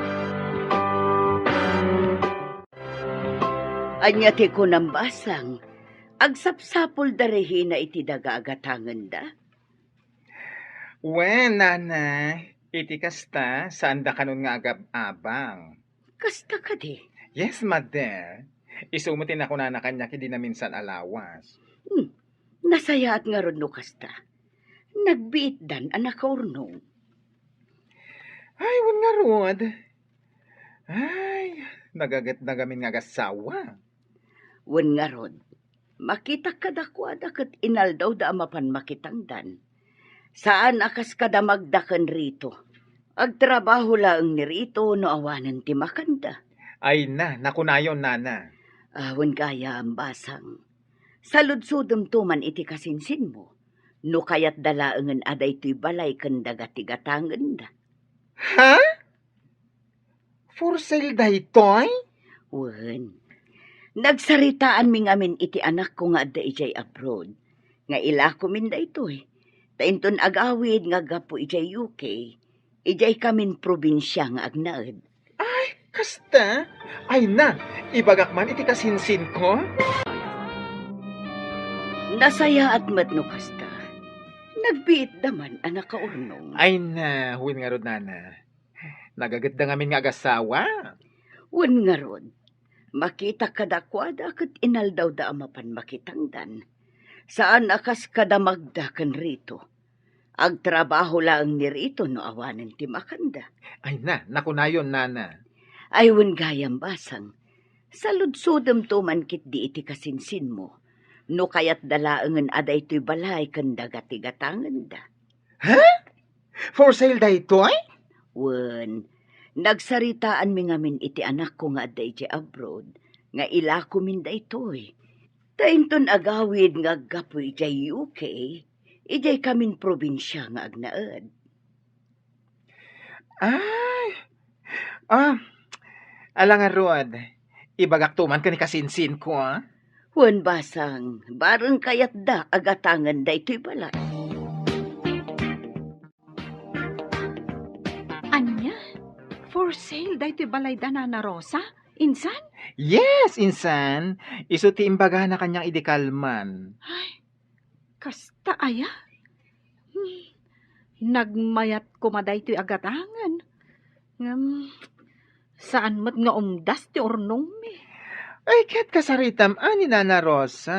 Ania ti kunam, basang? Agsapsapul da Regina iti daga a gatangenda? Wen, Nana, iti kasta, saanda kanon nga agab-abang. Kasta kadi? Yes, mother. Isu met ti nakunana kaniak idi naminsan a lawas. Hmm, nasayaat ngarud no kasta. Nagbiitdan a nakaurnong. Ay, wen ngarud. Ay, nagaget na gamin nga agassawa. Wen ngarud, makitak kadakuada ket inaldawda a mapan makitangdan. Saan a kas kadamagda ken Rito. Agtrabaho laeng ni Rito no awanen ti makanda. Ay na, nakunayon, nana. Awan gayam, Basang. Saludsodemto man iti kasinsinmo, no kayatda laengen a daytoy balay ken daga ti gatangenda. Ha? For sale daytoy? Wen, nagsaritaanmi ngamin iti anakko nga adda idiay abroad, nga ilakomin daytoy. Ta inton agawid nga aggapu idiay U K, idiay kamin probinsia nga agnaed. Ay, kasta? Ay na, ibagak man iti kasinsinko? Nasayaat met no kasta. Nagbiitda man a nakaurnong. Ay na, wen ngarud, nana. Nagagetda ngamin nga agassawa. Wen ngarud, makitak kadakuada ket inaldawda a mapan makitangdan. Saan a kas kadamagda ken Rito. Agtrabaho laeng ni Rito no awanen ti makanda. Ay na, nakunayon, nana. Ay wen gayam, Basang. Saludsodemto man ketdi iti kasinsinmo, no kayatda laengen a daytoy balay ken daga ti gatangenda. Ha? For sale daytoy? Wen, nagsaritaanmi ngamin iti anakko nga adda idiay abroad, nga ilakomin daytoy. Ta inton agawid nga aggapu idiay U K, idiay kamin probinsia nga agnaed. Ay! Ah, ala ngarud, ibagakto man ken ni kasinsinko, ah. Wen, Basang, bareng kayatda a gatangen daytoy balay. Ania? For sale daytoy balayda, Nana Rosa? Insan? Yes, insan. Isu ti imbagana kaniak idi kalman. Ay, kasta aya? Hmm, nagmayat koma daytoy a gatangen. Ngem, saan met nga umdas ti urnongmi. Ay, ket kasaritam a ni Nana Rosa,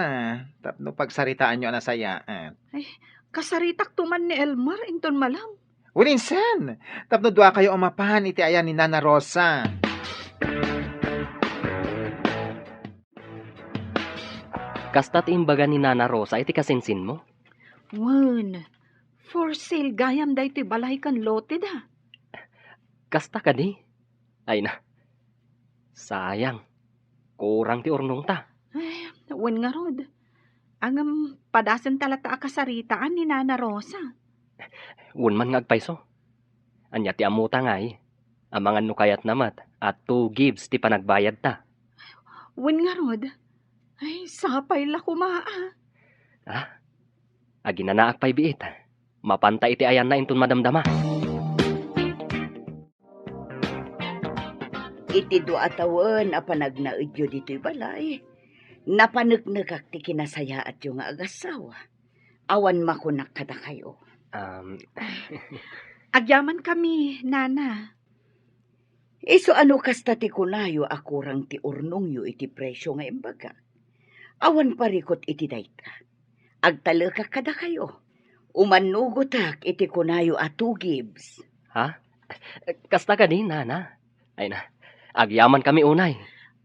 tapno pagsaritaanyo a nasayaat. Ay, kasaritakto man ni Elmer inton malam. Wen, insan, tapno duakayo a mapan iti ayan ni Nana Rosa. Kasta ti imbaga ni Nana Rosa iti kasinsinmo? Wen, for sale gayam daytoy balay ken loteda. Kasta kadi? Ay na, sayang. Kurang ti urnongta. Ay, wen ngarud. Ngem, padasenta latta a kasaritaan ni Nana Rosa. Wen man nga agpayso. Ania ti ammota ngay? Amangan no kayatna met a two gives ti panagbayadta. Wen ngarud. Ay, sapay la koma, ah. Ah? Aginanaak pay biit. Mapanta iti ayanna inton madamdama. Iti dua a tawen a panagnaedyo ditoy balay, napaneknekak ti kinasayaatyo nga agassawa. Awan makunak kadakayo. Um, Agyamankami, Nana. Isu a no kasta ti kunayo a kurang ti urnongyo iti presio nga imbagak, awan parikut iti dayta. Agtalekak kadakayo. Umannugotak iti kunayo a two gives. Ha? Kasta kadi, Nana? Ay na, agyamankami unay.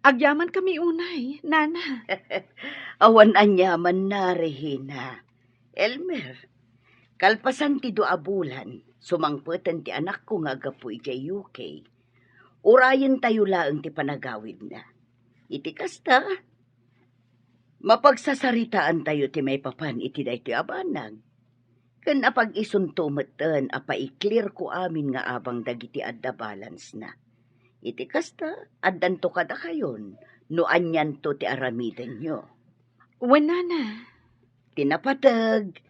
Agyamankami unay, Nana. Awan aniamanna, Regina. Elmer, kalpasan ti dua a bulan, sumangpeten ti anakko nga aggapu idiay U K. Urayentayo laeng ti panagawidna. Iti kasta, mapagsasaritaantayo ti maipapan iti daytoy a banag. Ken apag-isunto metten a paiklirko amin nga abang dagiti adda balancena. Iti kasta, addanto kadakayon no anianto ti aramidenyo. Wen, Nana. Ti napateg,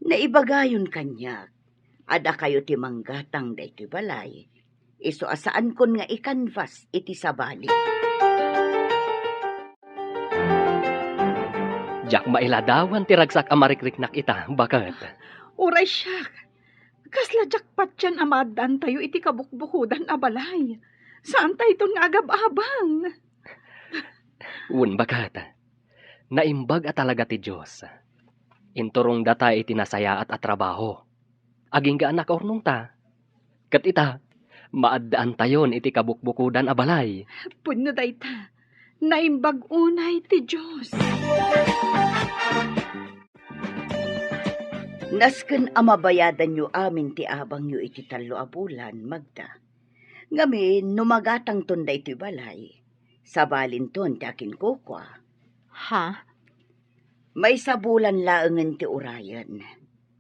naibagayon kaniak a dakayo ti manggatang daytoy balay. Isu a saankon nga i-canvas iti sabali. Diak mailadawan ti ragsak a marikriknak ita, baket. Uray siak, kasla diak patien a maaddaantayo iti kabukbukodan a balay. Saantayton nga agab-abang. Wen, baket, naimbag a talaga ti Dios. Inturongdata iti nasayaat a trabaho. Agingga a nakaurnongta. Ket ita, maaddaantayon iti kabukbukodan a balay. Pudno dayta. Naimbag unay ti Dios. Nasken a mabayadanyo amin ti abangyo iti tallo a bulan, Magda. Ngamin, no magatangton daytoy balay, sabalinton ti akinkukua. Ha? Maysa bulan laengen ti urayen.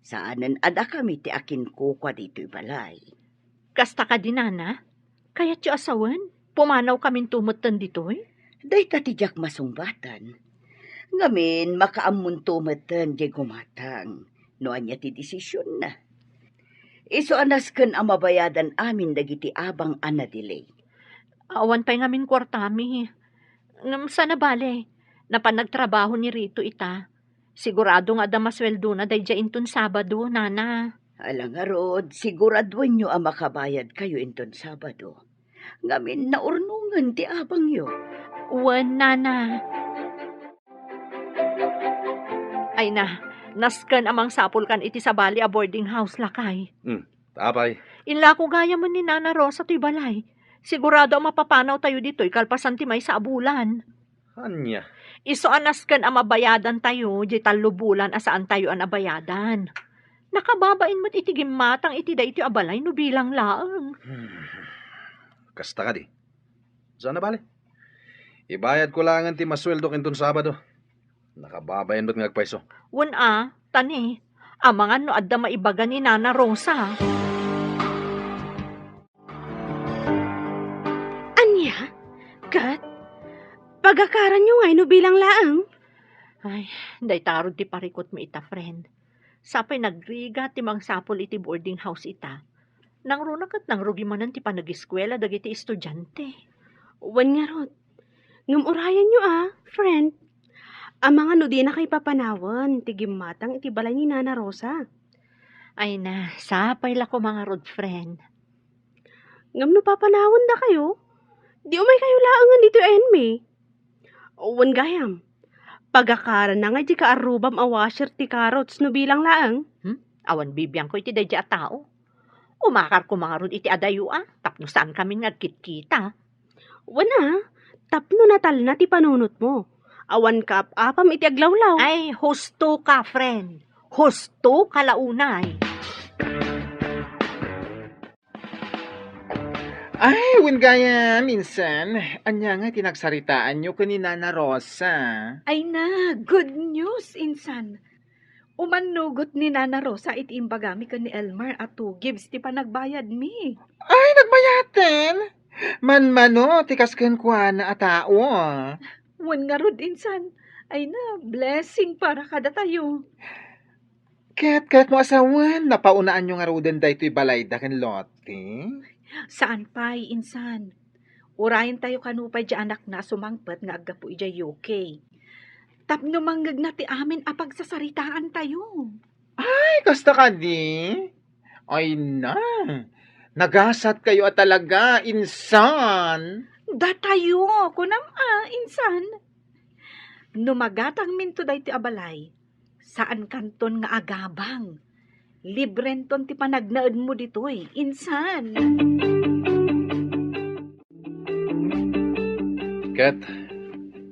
Saanen a dakami ti akinkukua ditoy balay. Kasta kadi, nana? Kayatyo a sawen? Pumanawkaminto metten ditoy? Dayta ti diak masungbaten. Ngamin, makaammonto metten diay gumatang no ania ti desisionna. Isu a nasken a mabayadan amin dagiti abang a nadelay. Awan pay ngamin kuartami. Ngem saan a bale, napan nagtrabaho ni Rito ita. Sigurado nga adda masueldona daydiay inton Sabado, nana. Ala ngarud, siguraduenyo a makabayadkayo inton Sabado. Ngamin, naurnongen ti abangyo. Wen, nana. Ay na, nasken a mangsapulkan iti sabali a boarding house, lakay. Hmm, apay? Inlako gayamen ni Nana Rosa toy balay. Sigurado a mapapanawtayo ditoy kalpasan ti maysa a bulan. Ania? Isu a nasken a mabayadantayo diay tallo bulan a saantayo a nabayadan. Nakababain met iti gimmatang iti daytoy a balay no bilang laeng. Hmm. Kasta kadi? Saan a bale? Ibayadko laengen ti masueldok inton Sabado. Nakababain met nga agpayso. Wen a, tani, amangan no adda maibaga ni Nana Rosa. Ania? Ket, pagakaranyo ngay no bilang laeng? Ay, dayta ngarud ti parikutmi ita, friend. Sapay nagrigat ti mangsapul iti boarding house ita. Nangruna ket nangrugi manen ti panag-eskuela dagiti estudiante. Wen ngarud. Ngem urayenyo a, friend. Amangan no dinakayo papanawen ti gimmatang iti balay ni Nana Rosa. Ay na, sapay la koma ngarud, friend. Ngem no papanawendakayo, di umaykayo laengen ditoy a enmi. Wen gayam, pagakaranna ngay ti kaarrubam a washer ti carrots no bilang laeng. Hmm? Awan bibiangko iti daydiay a tao. Umakar koma ngarud iti adayo a, tapno saankami nga agkitkita. Wen a, tapno natalna ti panunotmo. Awan kaap-apam iti aglawlaw. Ay, husto ka, friend. Husto ka la unay. Ay, wen gayam, insan, ania ngay ti nagsaritaanyo ken ni Nana Rosa? Ay na, good news, insan. Umannugot ni Nana Rosa iti imbagami ken ni Elmer a two gives ti panagbayadmi. Ay, nagbayaten? Manmano ti kas kenkuana a tao. Wen ngarud, insan. Ay na, blessing para kadatayo. Ket, ket mo asawen, napaunaanyo ngaruden daytoy balayda ken Lottie? Saan pay, insan. Urayentayo kano pay diay anakna a sumangpet nga aggapu idiay U K. Tapno mangngegna ti amin a pagsasaritaantayo. Ay, kasta kadi? Ay na, nagasatkayo a talaga, insan. Datayo, kunam a, insan. No magatangminto daytoy a balay, saankanton nga agabang. Librenton ti panagnaedmo ditoy, insan. Ket,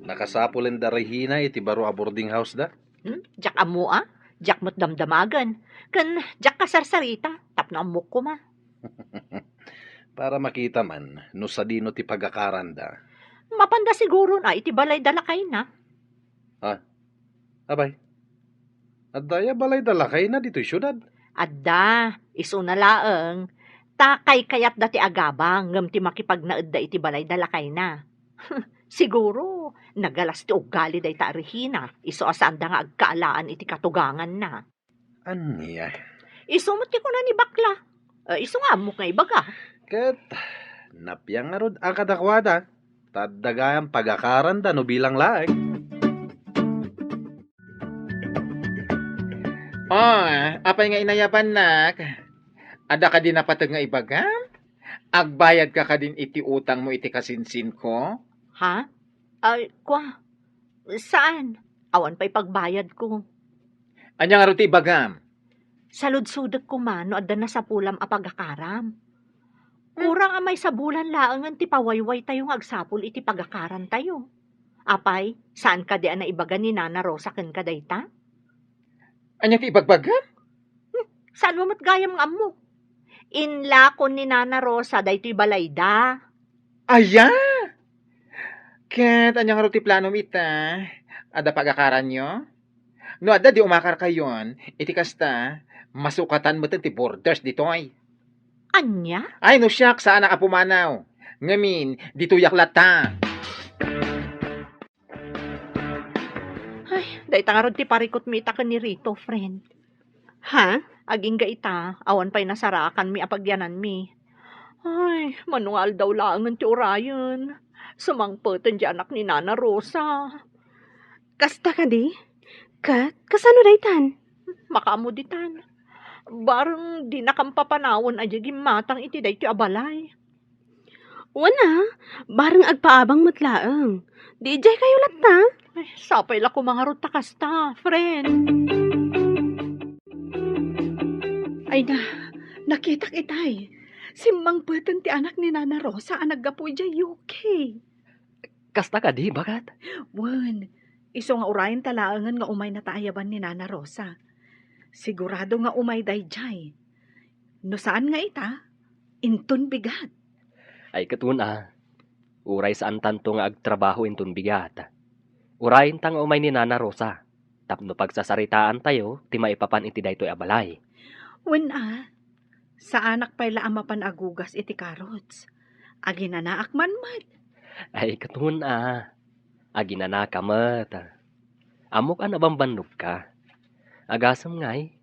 nakasapulen da Regina iti baro a boarding house da? Hmm? Diak ammo a, diak met damdamagen. Ken diak kasarsarita, tapno ammok koma. Para makita man no sadino ti pagakaranda. Mapanda siguron a iti balay da lakayna. Ah, abay. Adda aya balay da lakayna ditoy siudad? Adda, isuna laeng. Ta kaykayatda ti agabang ngem ti makipagnaedda iti balay da lakayna. Siguro, nagalas ti ugali dayta a Regina, isu a saanda nga agkaalaan iti katuganganna. Ania? Isu met ti kuna ni Bakla. Eh, isu nga ammok nga ibaga. Ket, napiang ngarud a kadakuada, ta adda gayam pagakaranda no bilang laeng. Oh, apay nga inayabannak? Adda kadi napateg nga ibagam? Agbayadka kadin iti utangmo iti kasinsinko? Ha? Ay, kwa, saan? Awan pay pagbayadko. Ania ngarud ti ibagam? Saludsodek koma no adda nasapulam a pagakaram. Hmm. Kurang a maysa bulan laengen ti pawaywaytayo nga agsapul iti pagakarantayo. Apay, saan kadi a naibaga ni Nana Rosa kenka dayta? Ania ti ibagbagam? Hmm, saanmo met gayam nga ammo? Inlakon ni Nana Rosa daytoy balayda. Aya? Ket ania ngarud ti planom ita? Adda pagakaranyo? No adda, di umakarkayon, iti kasta, masukatan metten ti borders ditoy. Ania? Ay, no siak, saanak a pumanaw. Ngamin, ditoyak latta. Ay, dayta ngarud ti parikutmi ita ken ni Rito, friend. Ha? Agingga ita, awan pay nasaraakanmi a pagyananmi. Ay, mano nga aldaw laengen ti urayen. Sumangpeten ti anak ni Nana Rosa. Kasta kadi? Ket, kasano daytan? Makaammo ditan. Bareng dinakam papanawen a diay gimmatang iti daytoy a balay. Wen a, bareng agpaabang met laeng. Di idiay kayo latta? Ay, sapay la koma ngarud ta kasta, friend. Ay na, nakitak itay. Simmangpeten ti anak ni Nana Rosa a naggapu idiay U K. Kasta kadi, baket? Wen, isu nga urayenta laengen nga umaynata ayaban ni Nana Rosa. Sigurado nga umay daydiay. No saan nga ita, inton bigat. Ay, ket wen a, uray saantanto nga agtrabaho inton bigat, urayenta nga umay ni Nana Rosa tapno pagsasaritaantayo ti maipapan iti daytoy a balay. Wen a, saanak pay la a mapan agugas iti carrots. Aginanaak man met. Ay, ket wen a, aginanaka met. Ammok a nabambannogka. Agasem ngay,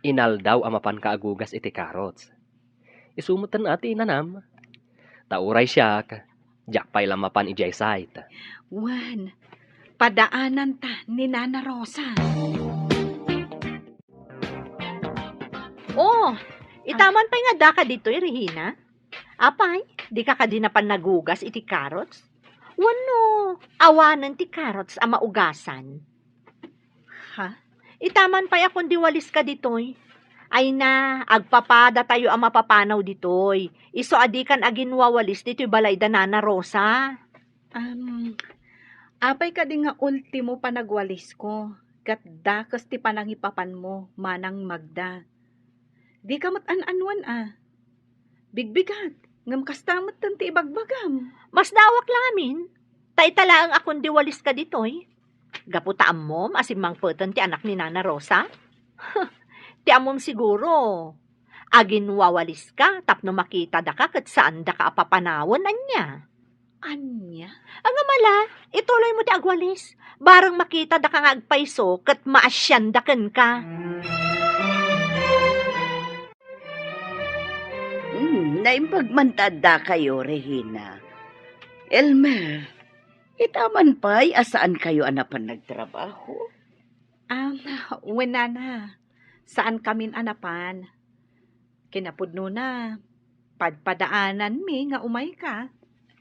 inaldaw a mapanka agugas iti carrots. Isu metten a ti inanam. Ta uray siak, diak pay la mapan idiay site. Wen, padaananta ni Nana Rosa. Oh, itaman pay nga daka ditoy, Regina? Apay, dika kadi napan nagugas iti carrots? Wenno, awanen ti carrots a maugasan? Ha? Itaman pay a kundi waliska ditoy. Ay na, agpapadatayo a mapapanaw ditoy. Isu a dikan aginwawalis ditoy balayda Nana Rosa. Um, apay kadi nga ultimo panagwalisko, ket dakes ti panangipapanmo, Manang Magda. Dika met an-anuen a. Bigbigat, ngem kasta metten ti ibagbagam. Masdaawak la ngamin, ta ita laeng a kundi waliska ditoy. Gapu ta ammom a simmangpeten ti anak ni Nana Rosa? Ti ammom siguro, aginwawaliska tapno makitadaka ket saandaka a papanawen, ania? Ania? Ngem ala, ituloymo ti agwalis. Bareng makitadaka nga agpayso ket maasianda kenka. Hmm, naimbag man ta addakayo, Regina. Elmer, itaman pay a saankayo a napan nagtrabaho? Um, wen, Nana, saankamin a napan. Kinapudnona, padpadaananmi nga umayka.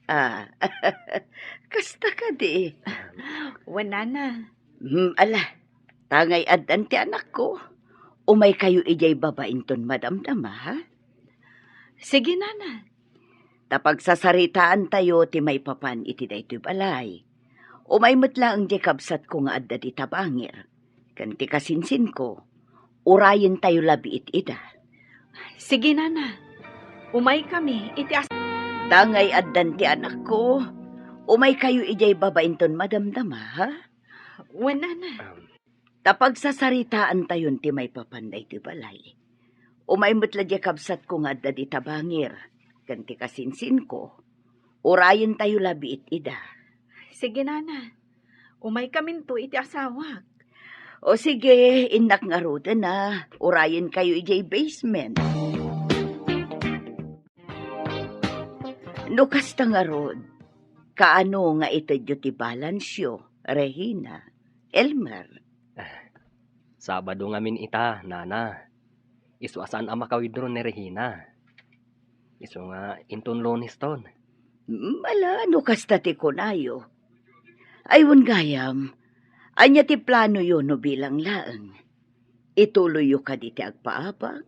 Ah, kasta kadi. Wen, Nana. Hmm, ala, ta ngay addan ti anakko. Umaykayo idiay baba inton madamdama, ha? Sige, Nana. Ta pagsasaritaantayo ti maipapan iti daytoy balay. Umay met laeng diay kabsatko nga adda di tabangir ken ti kasinsinko, urayentayo labiit ida. Sige, Nana. Umaykami iti as- Ta ngay addan ti anakko, umaykayo idiay baba inton madamdama, ha? Wen, Nana. Um, Ta pagsasaritaantayon ti maipapan daytoy balay. Umay met la diay kabsatko nga adda di tabangir ken ti kasinsinko, urayentayo labiit ida. Sige, Nana. Umaykaminto iti asawak. O sige, innak ngaruden a, urayenkayo idiay basement. No kasta ngarud, kaano nga itedyo ti balansyo, Regina, Elmer? Sabado ngamin ita, Nana. Isu a saan a maka-withdraw ni Regina. Isu nga inton Lunes ton. Mm, ala, no kasta ti kunayo. Ay, wen gayam, ania ti planoyo no bilang laeng? Ituloyyo kadi ti agpaabang?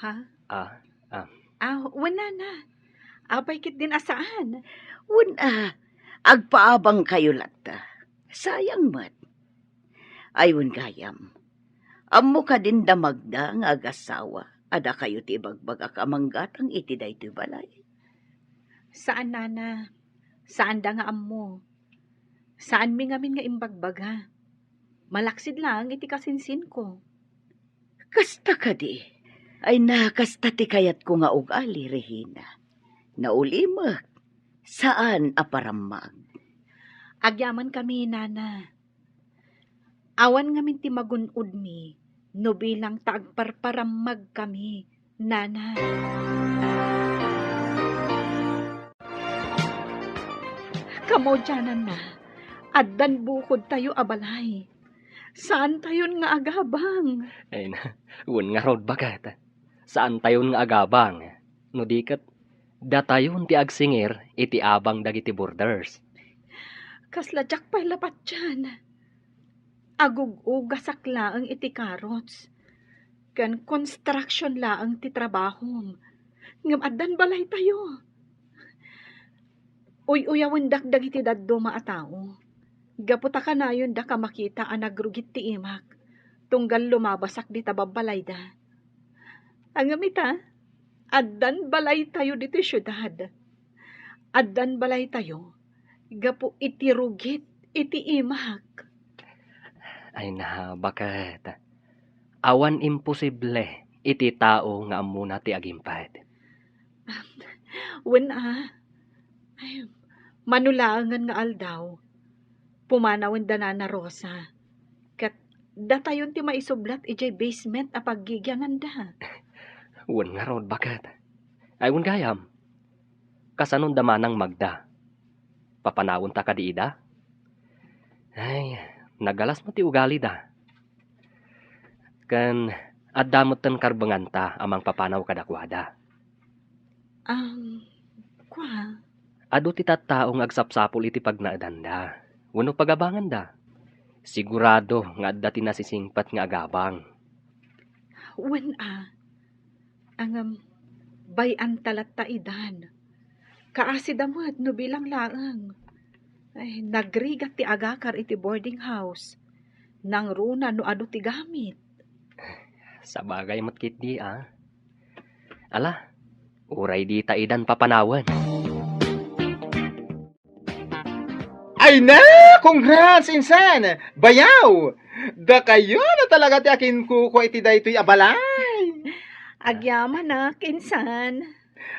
Ha? Ah, ah. Ah, wen, nana. Apay ketdin a saan? Wen a, agpaabangkayo latta. Sayang met. Ay, wen gayam, ammo kadin da Magda nga agasawa a dakayo ti ibagbagak a manggatang iti daytoy balay? Saan, nana. Saanda nga ammo. Saanmi ngamin nga imbagbaga. Malaksid laeng iti kasinsinko. Kasta kadi? Ay na, kasta ti kayatko nga ugali, Regina. Naulimek, saan a parammag. Agyamankami, nana. Awan ngamin ti magun-odmi no bilang ta agparparammagkami, nana. Kamaudiananna, addan bukodtayo a balay. Saantayon nga agabang. Ay na, wen ngarud, baket. Saantayon nga agabang. No di ket, datayon ti agsingir iti abang dagiti boarders. Kasla diak pay la patien. Agug-ugasak laeng iti karots, ken construction laeng ti trabahom, ngem addan balaytayo. Uy-uyawendak dagiti dadduma a tao, gapu ta kanayondak a makita a nagrugit ti imak, tunggal lumabasak dita babbalayda. Ngem ita, addan balaytayo ditoy siudad. Addan balaytayo gapu iti rugit iti imak. Ay na, baket. Awan imposible iti tao nga ammona ti agimped. Wen a. Ay, mano laengen nga aldaw, pumanawen da Nana Rosa. Ket datayon ti maisublat idiay basement a paggigianganda. Wen ngarud, baket. Ay, wen gayam, kasanon da manang Magda? Papanawenta kadi ida? Ay, nagalas met ti ugalida. Ken adda metten karbenganta a mangpapanaw kadakuada. Am, kua? Adu ti tattao nga agsapsapul iti pagnaedanda wenno pagabanganda. Sigurado nga adda ti nasisingpet nga agabang. Wen a. Ngem, bay-anta latta idan. Kaasida met no bilang laeng. Ay, nagrigat ti agakar iti boarding house. Nangruna no adu ti gamit. Sabagay met ketdi a. Ala, uray dita idan papanawen. Ay na! Congrats, insan! Bayaw! Dakayo na talaga ti akinkukua iti daytoy a balay. Agyamanak, insan.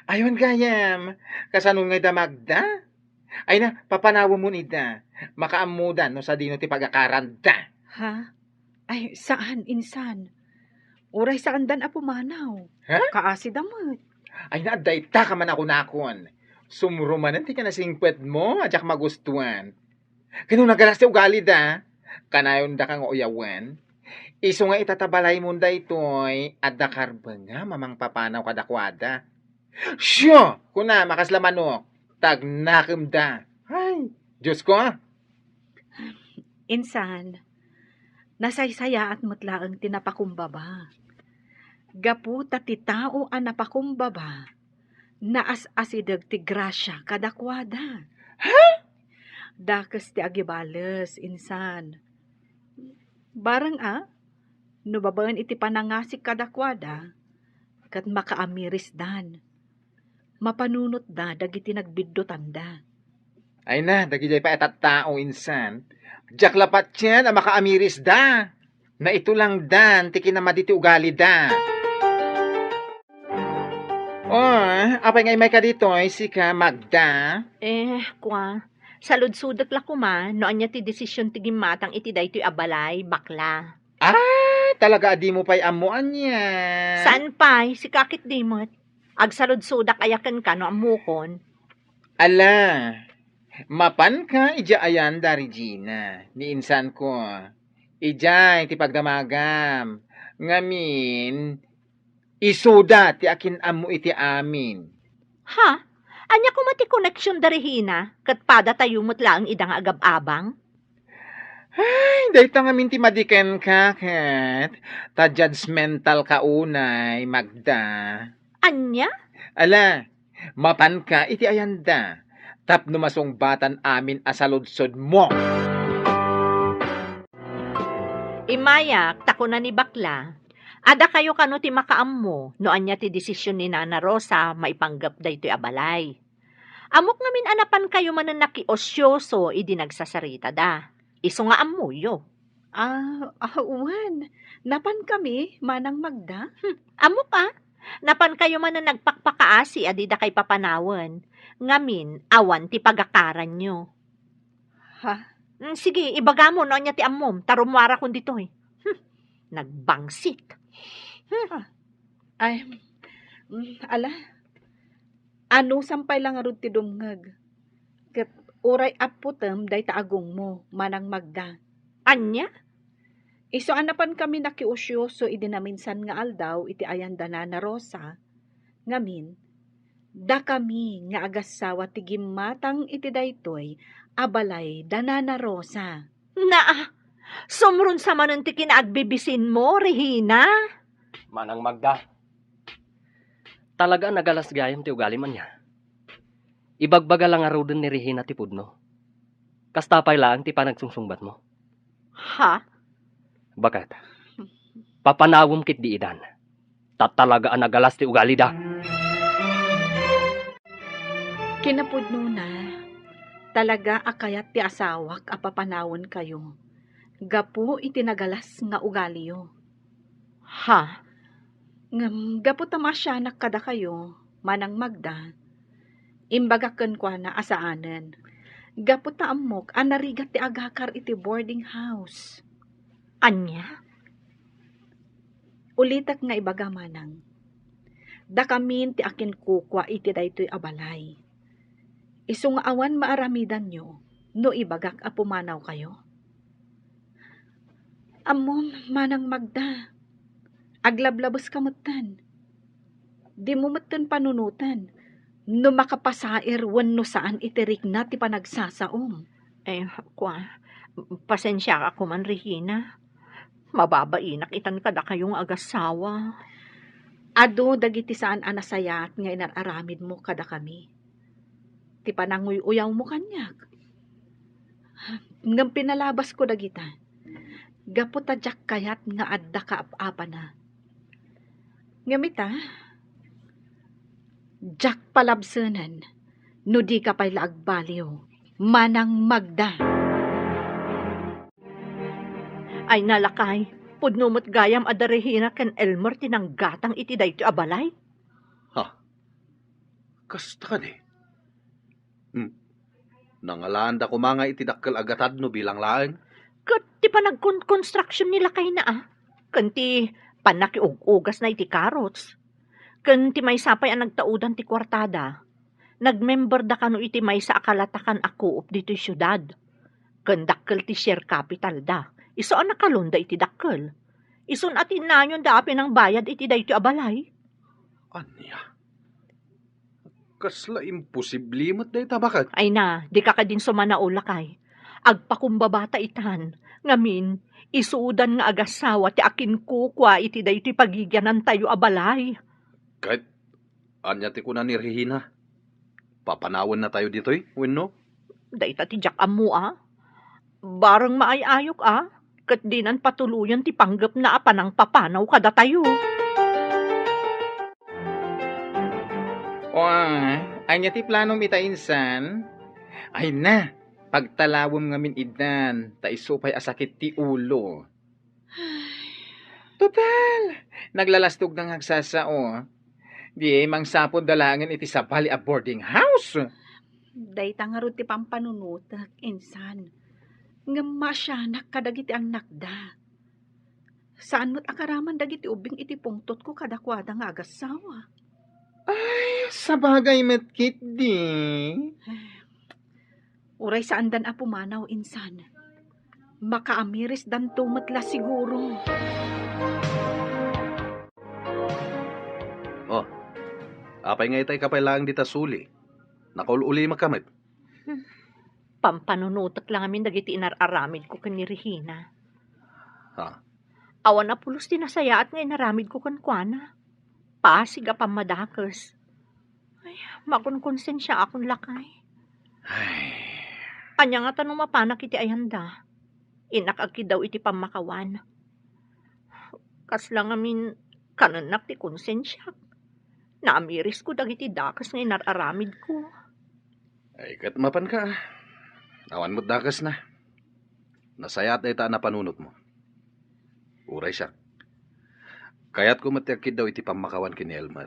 Ay, wen gayam, kasano ngay da Magda? Ay na, papanawemon ida. Makaammodan no sadino ti pagakaranda. Ha? Ay, saan, insan. Uray saandan a pumanaw. Ha? Kaasida met. Ay na, adda ita ka man a kunakon. Sumro manen ti kinasingpetmo a diak magustuan. Ken no nagalas ti ugalida, kanayonda ka nga uyawen. Isu nga ita ta balaymon daytoy, adda karbengam a mangpapanaw kadakuada. Siya! Kunam a kasla manok, tagnakemda. Ay, Diosko! Insan, nasaysayaat met laeng ti napakumbaba. Gapu ta ti tao a napakumbaba, naas-asideg ti grasia kadakuada. Ha? Dakes ti agibales, insan. Bareng a, no babaen iti panangasik kadakuada, ket makaamirisdan. Mapanunotda dagiti nagbiddutanda. Ay na, dagidiay pay a tattao, insan. Diak la patien a makaamirisda. Naitulangdan ti kinamadi ti ugalida. Oh, apay nga immayka ditoy, sika, Magda? Eh, kua, saludsodek la koma no ania ti desisyon ti gimmatang iti daytoy a balay, bakla. Ah, talaga a dimo pay ammo ania? Saan pay, sika ketdi met. Agsaludsodak aya kenka no ammokon? Ala, mapanka idiay ayan da Regina, ni insanko. Idiay ti pagdamagam. Ngamin, isuda ti akin-ammo iti amin. Ha? Ania koma ti connection da Regina, ket padatayo met laeng ida nga agab-abang? Ay, dayta ngamin ti madiken ka, ket ta judgmental ka unay, Magda. Ania? Ala, mapanka iti ayanda, tapno masungbatan amin a saludsodmo. Immayak, ta kuna ni Bakla, adda kayo kano ti makaammo no ania ti desisyon ni Nana Rosa maipanggep daytoy a balay. Ammok ngamin a napan kayo manen nakiosyoso idi nagsasaritada. Isu nga ammoyo. Ah, ah, wen. Napan kami, Manang Magda. Hmm, ammok a. Napan kayo manen nagpakpakaasi a dida kay papanawen. Ngamin, awan ti pagakaranyo. Ha? Mm, sige, ibagamo no ania ti ammom, ta rummuarakon ditoy. Hmm, nagbangsit. Hmm. Ah. Ay, mm, ala. Anusam pay la ngarud ti dumngeg. Ket uray apputem dayta agongmo, Manang Magda. Ania? Isu a napan kami nakiusyoso idi naminsan nga aldaw iti ayan da Nana Rosa, ngamin, dakami nga agassawa ti gimmatang iti daytoy a balay da Nana Rosa. Naa, sumrunsa manen ti kinaagbibisinmo, Regina. Manang Magda, talaga a nagalas gayam ti ugalim ania. Ibagbaga la ngaruden ni Regina ti pudno. Kasta pay laeng ti panagsungsungbatmo. Ha? Baket, papanawem ketdi idan. Ta talaga a nagalas ti ugalida. Kinapudnona, talaga a kayat ti asawak a papanawenkayo gapu iti nagalas nga ugaliyo. Ha? Ngem gapu ta maasianak kadakayo, Manang Magda, imbagak kenkuana a saanen. Gapu ta ammok a narigat ti agakar iti boarding house. Ania? Ulitek nga ibaga, Manang. Dakamin ti akinkukua iti daytoy a balay. Isu nga awan maaramidanyo no ibagak a pumanawkayo. Ammom, Manang Magda, aglablabeska metten. Dimo metten panunoten no makapasair wenno saan iti rikna ti panagsasaom. Eh, kua, pasensiaak koman, Regina. Mababainak itan kadakayo nga agassawa. Adu dagiti saan a nasayaat nga inar-aramidmo kadakami. Ti pananguy-uyawmo kaniak. Ngem pinalabasko dagita gapu ta diak kayat nga adda kaap-apana. Ngem ita, diak palabsenen no dika pay la agbaliw, Manang Magda. Ay na, lakay, pudno met gayam a da Regina ken Elmer ti nanggatang iti daytoy a balay. Ha? Kasta kadi? Hmm. Nangalaanda koma nga iti dakkel a gatad no bilang laeng? Ket ti panagkonkonstruction ni lakayna a, ken ti pannakiug-ugasna iti carrots, ken ti maysa pay a nagtaudan ti kuartada. Nagmemberda kano iti maysa a kalatakan a co-op ditoy siudad. Ken dakkel ti share capitalda. Isu a nakalonda iti dakkel. Isun a tinnayonda a pinangbayad iti daytoy a balay. Ania? Kasla imposible met dayta, baket. Ay na, dika kadin sumanao, lakay. Agpakumbabata itan. Ngamin, isudan nga agassawa ti akinkukua iti daytoy pagigianantayo a balay. Ket ania ti kuna ni Regina? Papanawennatayo ditoy wenno? Dayta ti diak ammo a. Bareng maay-ayok a, ket dinan patuloyen ti panggepna a panangpapanaw kadatayo. O, ania ti planom ita insan? Ay na, pagtalawem ngamin idan, ta isu pay a sakit ti ulo. Total, naglalastog nga agsasao. Di mangsapulda laengen iti sabali a boarding house. Dayta ngarud ti pampanunotek, insan. Ngem maasianak kadagiti annakda. Saan met a karaman dagiti ubbing iti pungtotko kadakuada nga agassawa. Ay, sabagay met ketdi. Uray saandan a pumanaw, insan. Makaamirisdanto met la siguro. Oh, apay nga itay ka pay laeng dita suli? Nakaul-ulimek ka met. Hmm. Pampanunotek la ngamin dagiti inar-aramidko ken ni Regina. Ha? Awan a pulos ti nasayaat nga inaramidko kenkuana. Pasig a pammadakes. Ay, makonkonsensiaakon, lakay. Ay. Ania ngata no mapanak iti ayanda? Innak agkiddaw iti pammakawan. Kasla ngamin kanennak ti konsensiak. Naamirisko dagiti dakes nga inar-aramidko. Ay, ket mapanka. Awan met dakesna. Nasayaat dayta a napanunotmo. Uray siak, kayatko met ti agkiddaw iti pammakawan ken ni Elmer.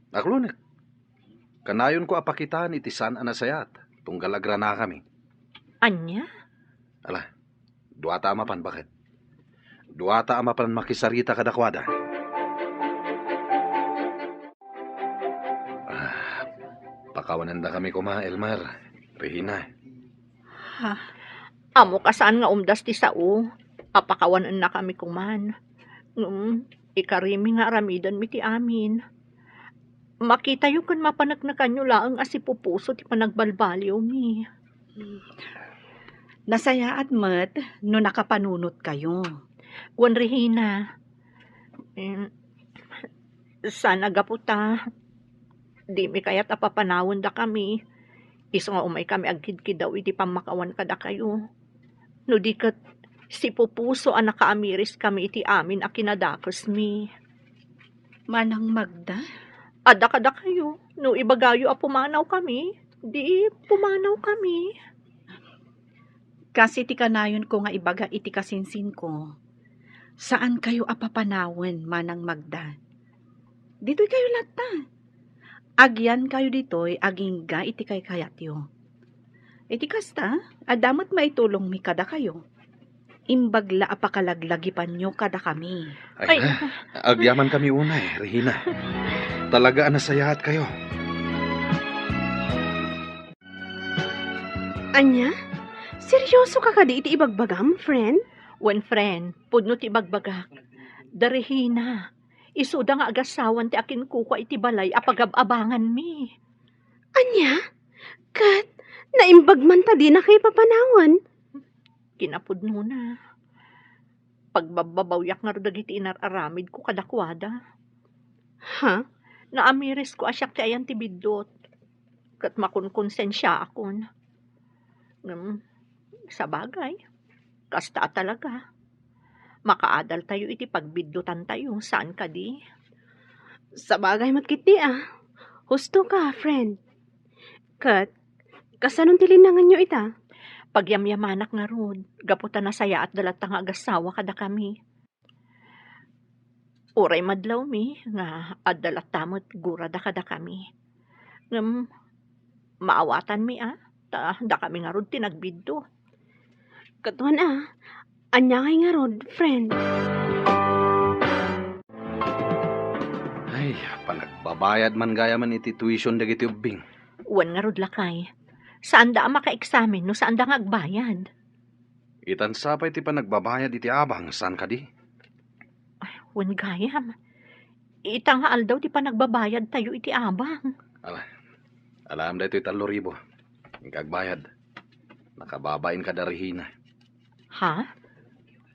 Aklonek, kanayonko a pakitaan iti saan a nasayaat tunggal agranakami. Ania? Ala, duata a mapan, baket. Duata a mapan makisarita kadakuada. Ah, pakawanendakami koma, Elmer, Regina. Ha? Ammok a saan nga umdas ti sao a pakawanennakami koman. Ngem, ikarimi nga aramidenmi ti amin. Makitayo ken mapaneknekanyo laeng a sipupuso ti panagbalbaliwmi. Nasayaat met no nakapanunotkayo. Wen, Regina, em, saan a gapu ta dimi kayat a papanawendakami, isu nga umaykami agkidkiddaw iti pammakawan kadakayo. No di ket, sipupuso a nakaamiriskami iti amin a kinadakesmi. Manang Magda? Adda kadakayo, no ibagayo a pumanawkami, di pumanawkami. Kas iti kanayonko nga ibaga iti kasinsinko, saankayo a papanawen, Manang Magda. Ditoykayo latta. Agyankayo ditoy agingga iti kaykayatyo. Iti kasta, adda met maitulongmi kadakayo. Imbag la a pakalaglagipanyo kadakami. Ay, ay, agyamankami unay, Regina. Talaga a nasayaatkayo. Ania? Seryoso ka kadi iti ibagbagam, friend? Wen, friend, pudno ti ibagbagak. Da Regina, isuda nga agasawan ti akinkukua iti balay a pagab-abanganmi. Ania? Ket naimbag man ta dinakayo papanawen? Kinapudnona, pagbabbabawiak ngarud dagiti inar-aramidko kadakuada. Ha? Naamirisko a siak ti ayan ti biddut. Ket makonkonsensiaakon. Ngem, sabagay, kasta a talaga. Makaadaltayo iti pagbiddutantayo, saan kadi? Sabagay met ketdi a. Husto ka, friend. Ket, kasanon ti linnanganyo ita? Pagyamyamanak ngarud, gapu ta nasayaatda latta nga agassawa kadakami. Uray madlawmi nga adda latta met gurada kadakami. Ngem maawatanmi a, ta dakami ngarud ti nagbiddut. Ket wen a, ania ngay ngarud, friend? Ay, panagbabayad man gayamen iti tuition dagiti ubbing. Wen ngarud, lakay. Saanda a makaeksamen no saanda nga agbayad. Itan sapay ti panagbabayad iti abang, saan kadi? Ay, wen gayam. Ita nga aldaw ti panagbabayadtayo iti abang. Ala, alaem daytoy tallo ribu. Inka agbayad. Nakababain kada Regina. Ha?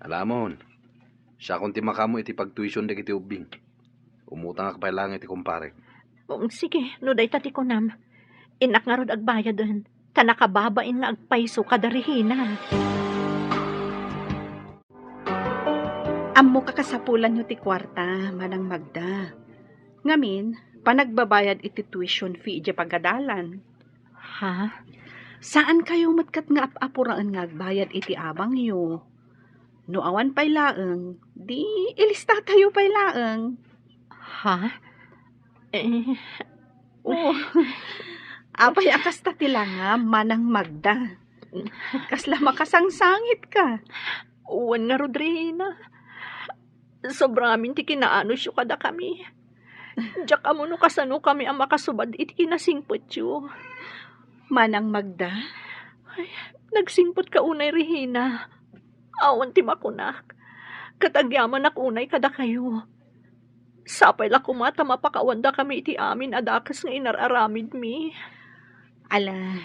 Alamon, siakon ti makaammo iti pagtuition dagiti ubbing. Umutangak pay laeng iti kumparek. Um, sige, no dayta ti kunam. Innak ngarud agbayaden, ta nakababain nga agpayso kada Regina. Ammok a kasapulanyo ti kuarta, Manang Magda. Ngamin, panagbabayad iti tuition fee idiay pagadalan. Ha? Saankayo met ket nga ap-apuraen nga agbayad iti abangyo. No awan pay laeng, di ilistatayo pay laeng. Ha? Eh, oh. Apay a kasta ti langam, Manang Magda? Kasla makasangsangitka. Wen ngarud, Regina. Sobra ngamin ti kinaanusyo kadakami. Diak ammo no kasanokami a makasubad iti kinasingpetyo. Manang Magda? Ay, nagsingpetka unay, Regina. Awan ti makunak. Ket agyamanak unay kadakayo. Sapay la koma ta mapakawandakami iti amin a dakes nga inar-aramidmi. Ala,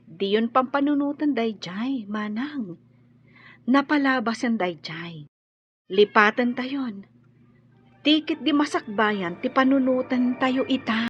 diyon pampanunoten dayjay, manang. Napalabasen dayjay. Lipatentayon. Ti ketdi masakbayan ti panunotentayo ita.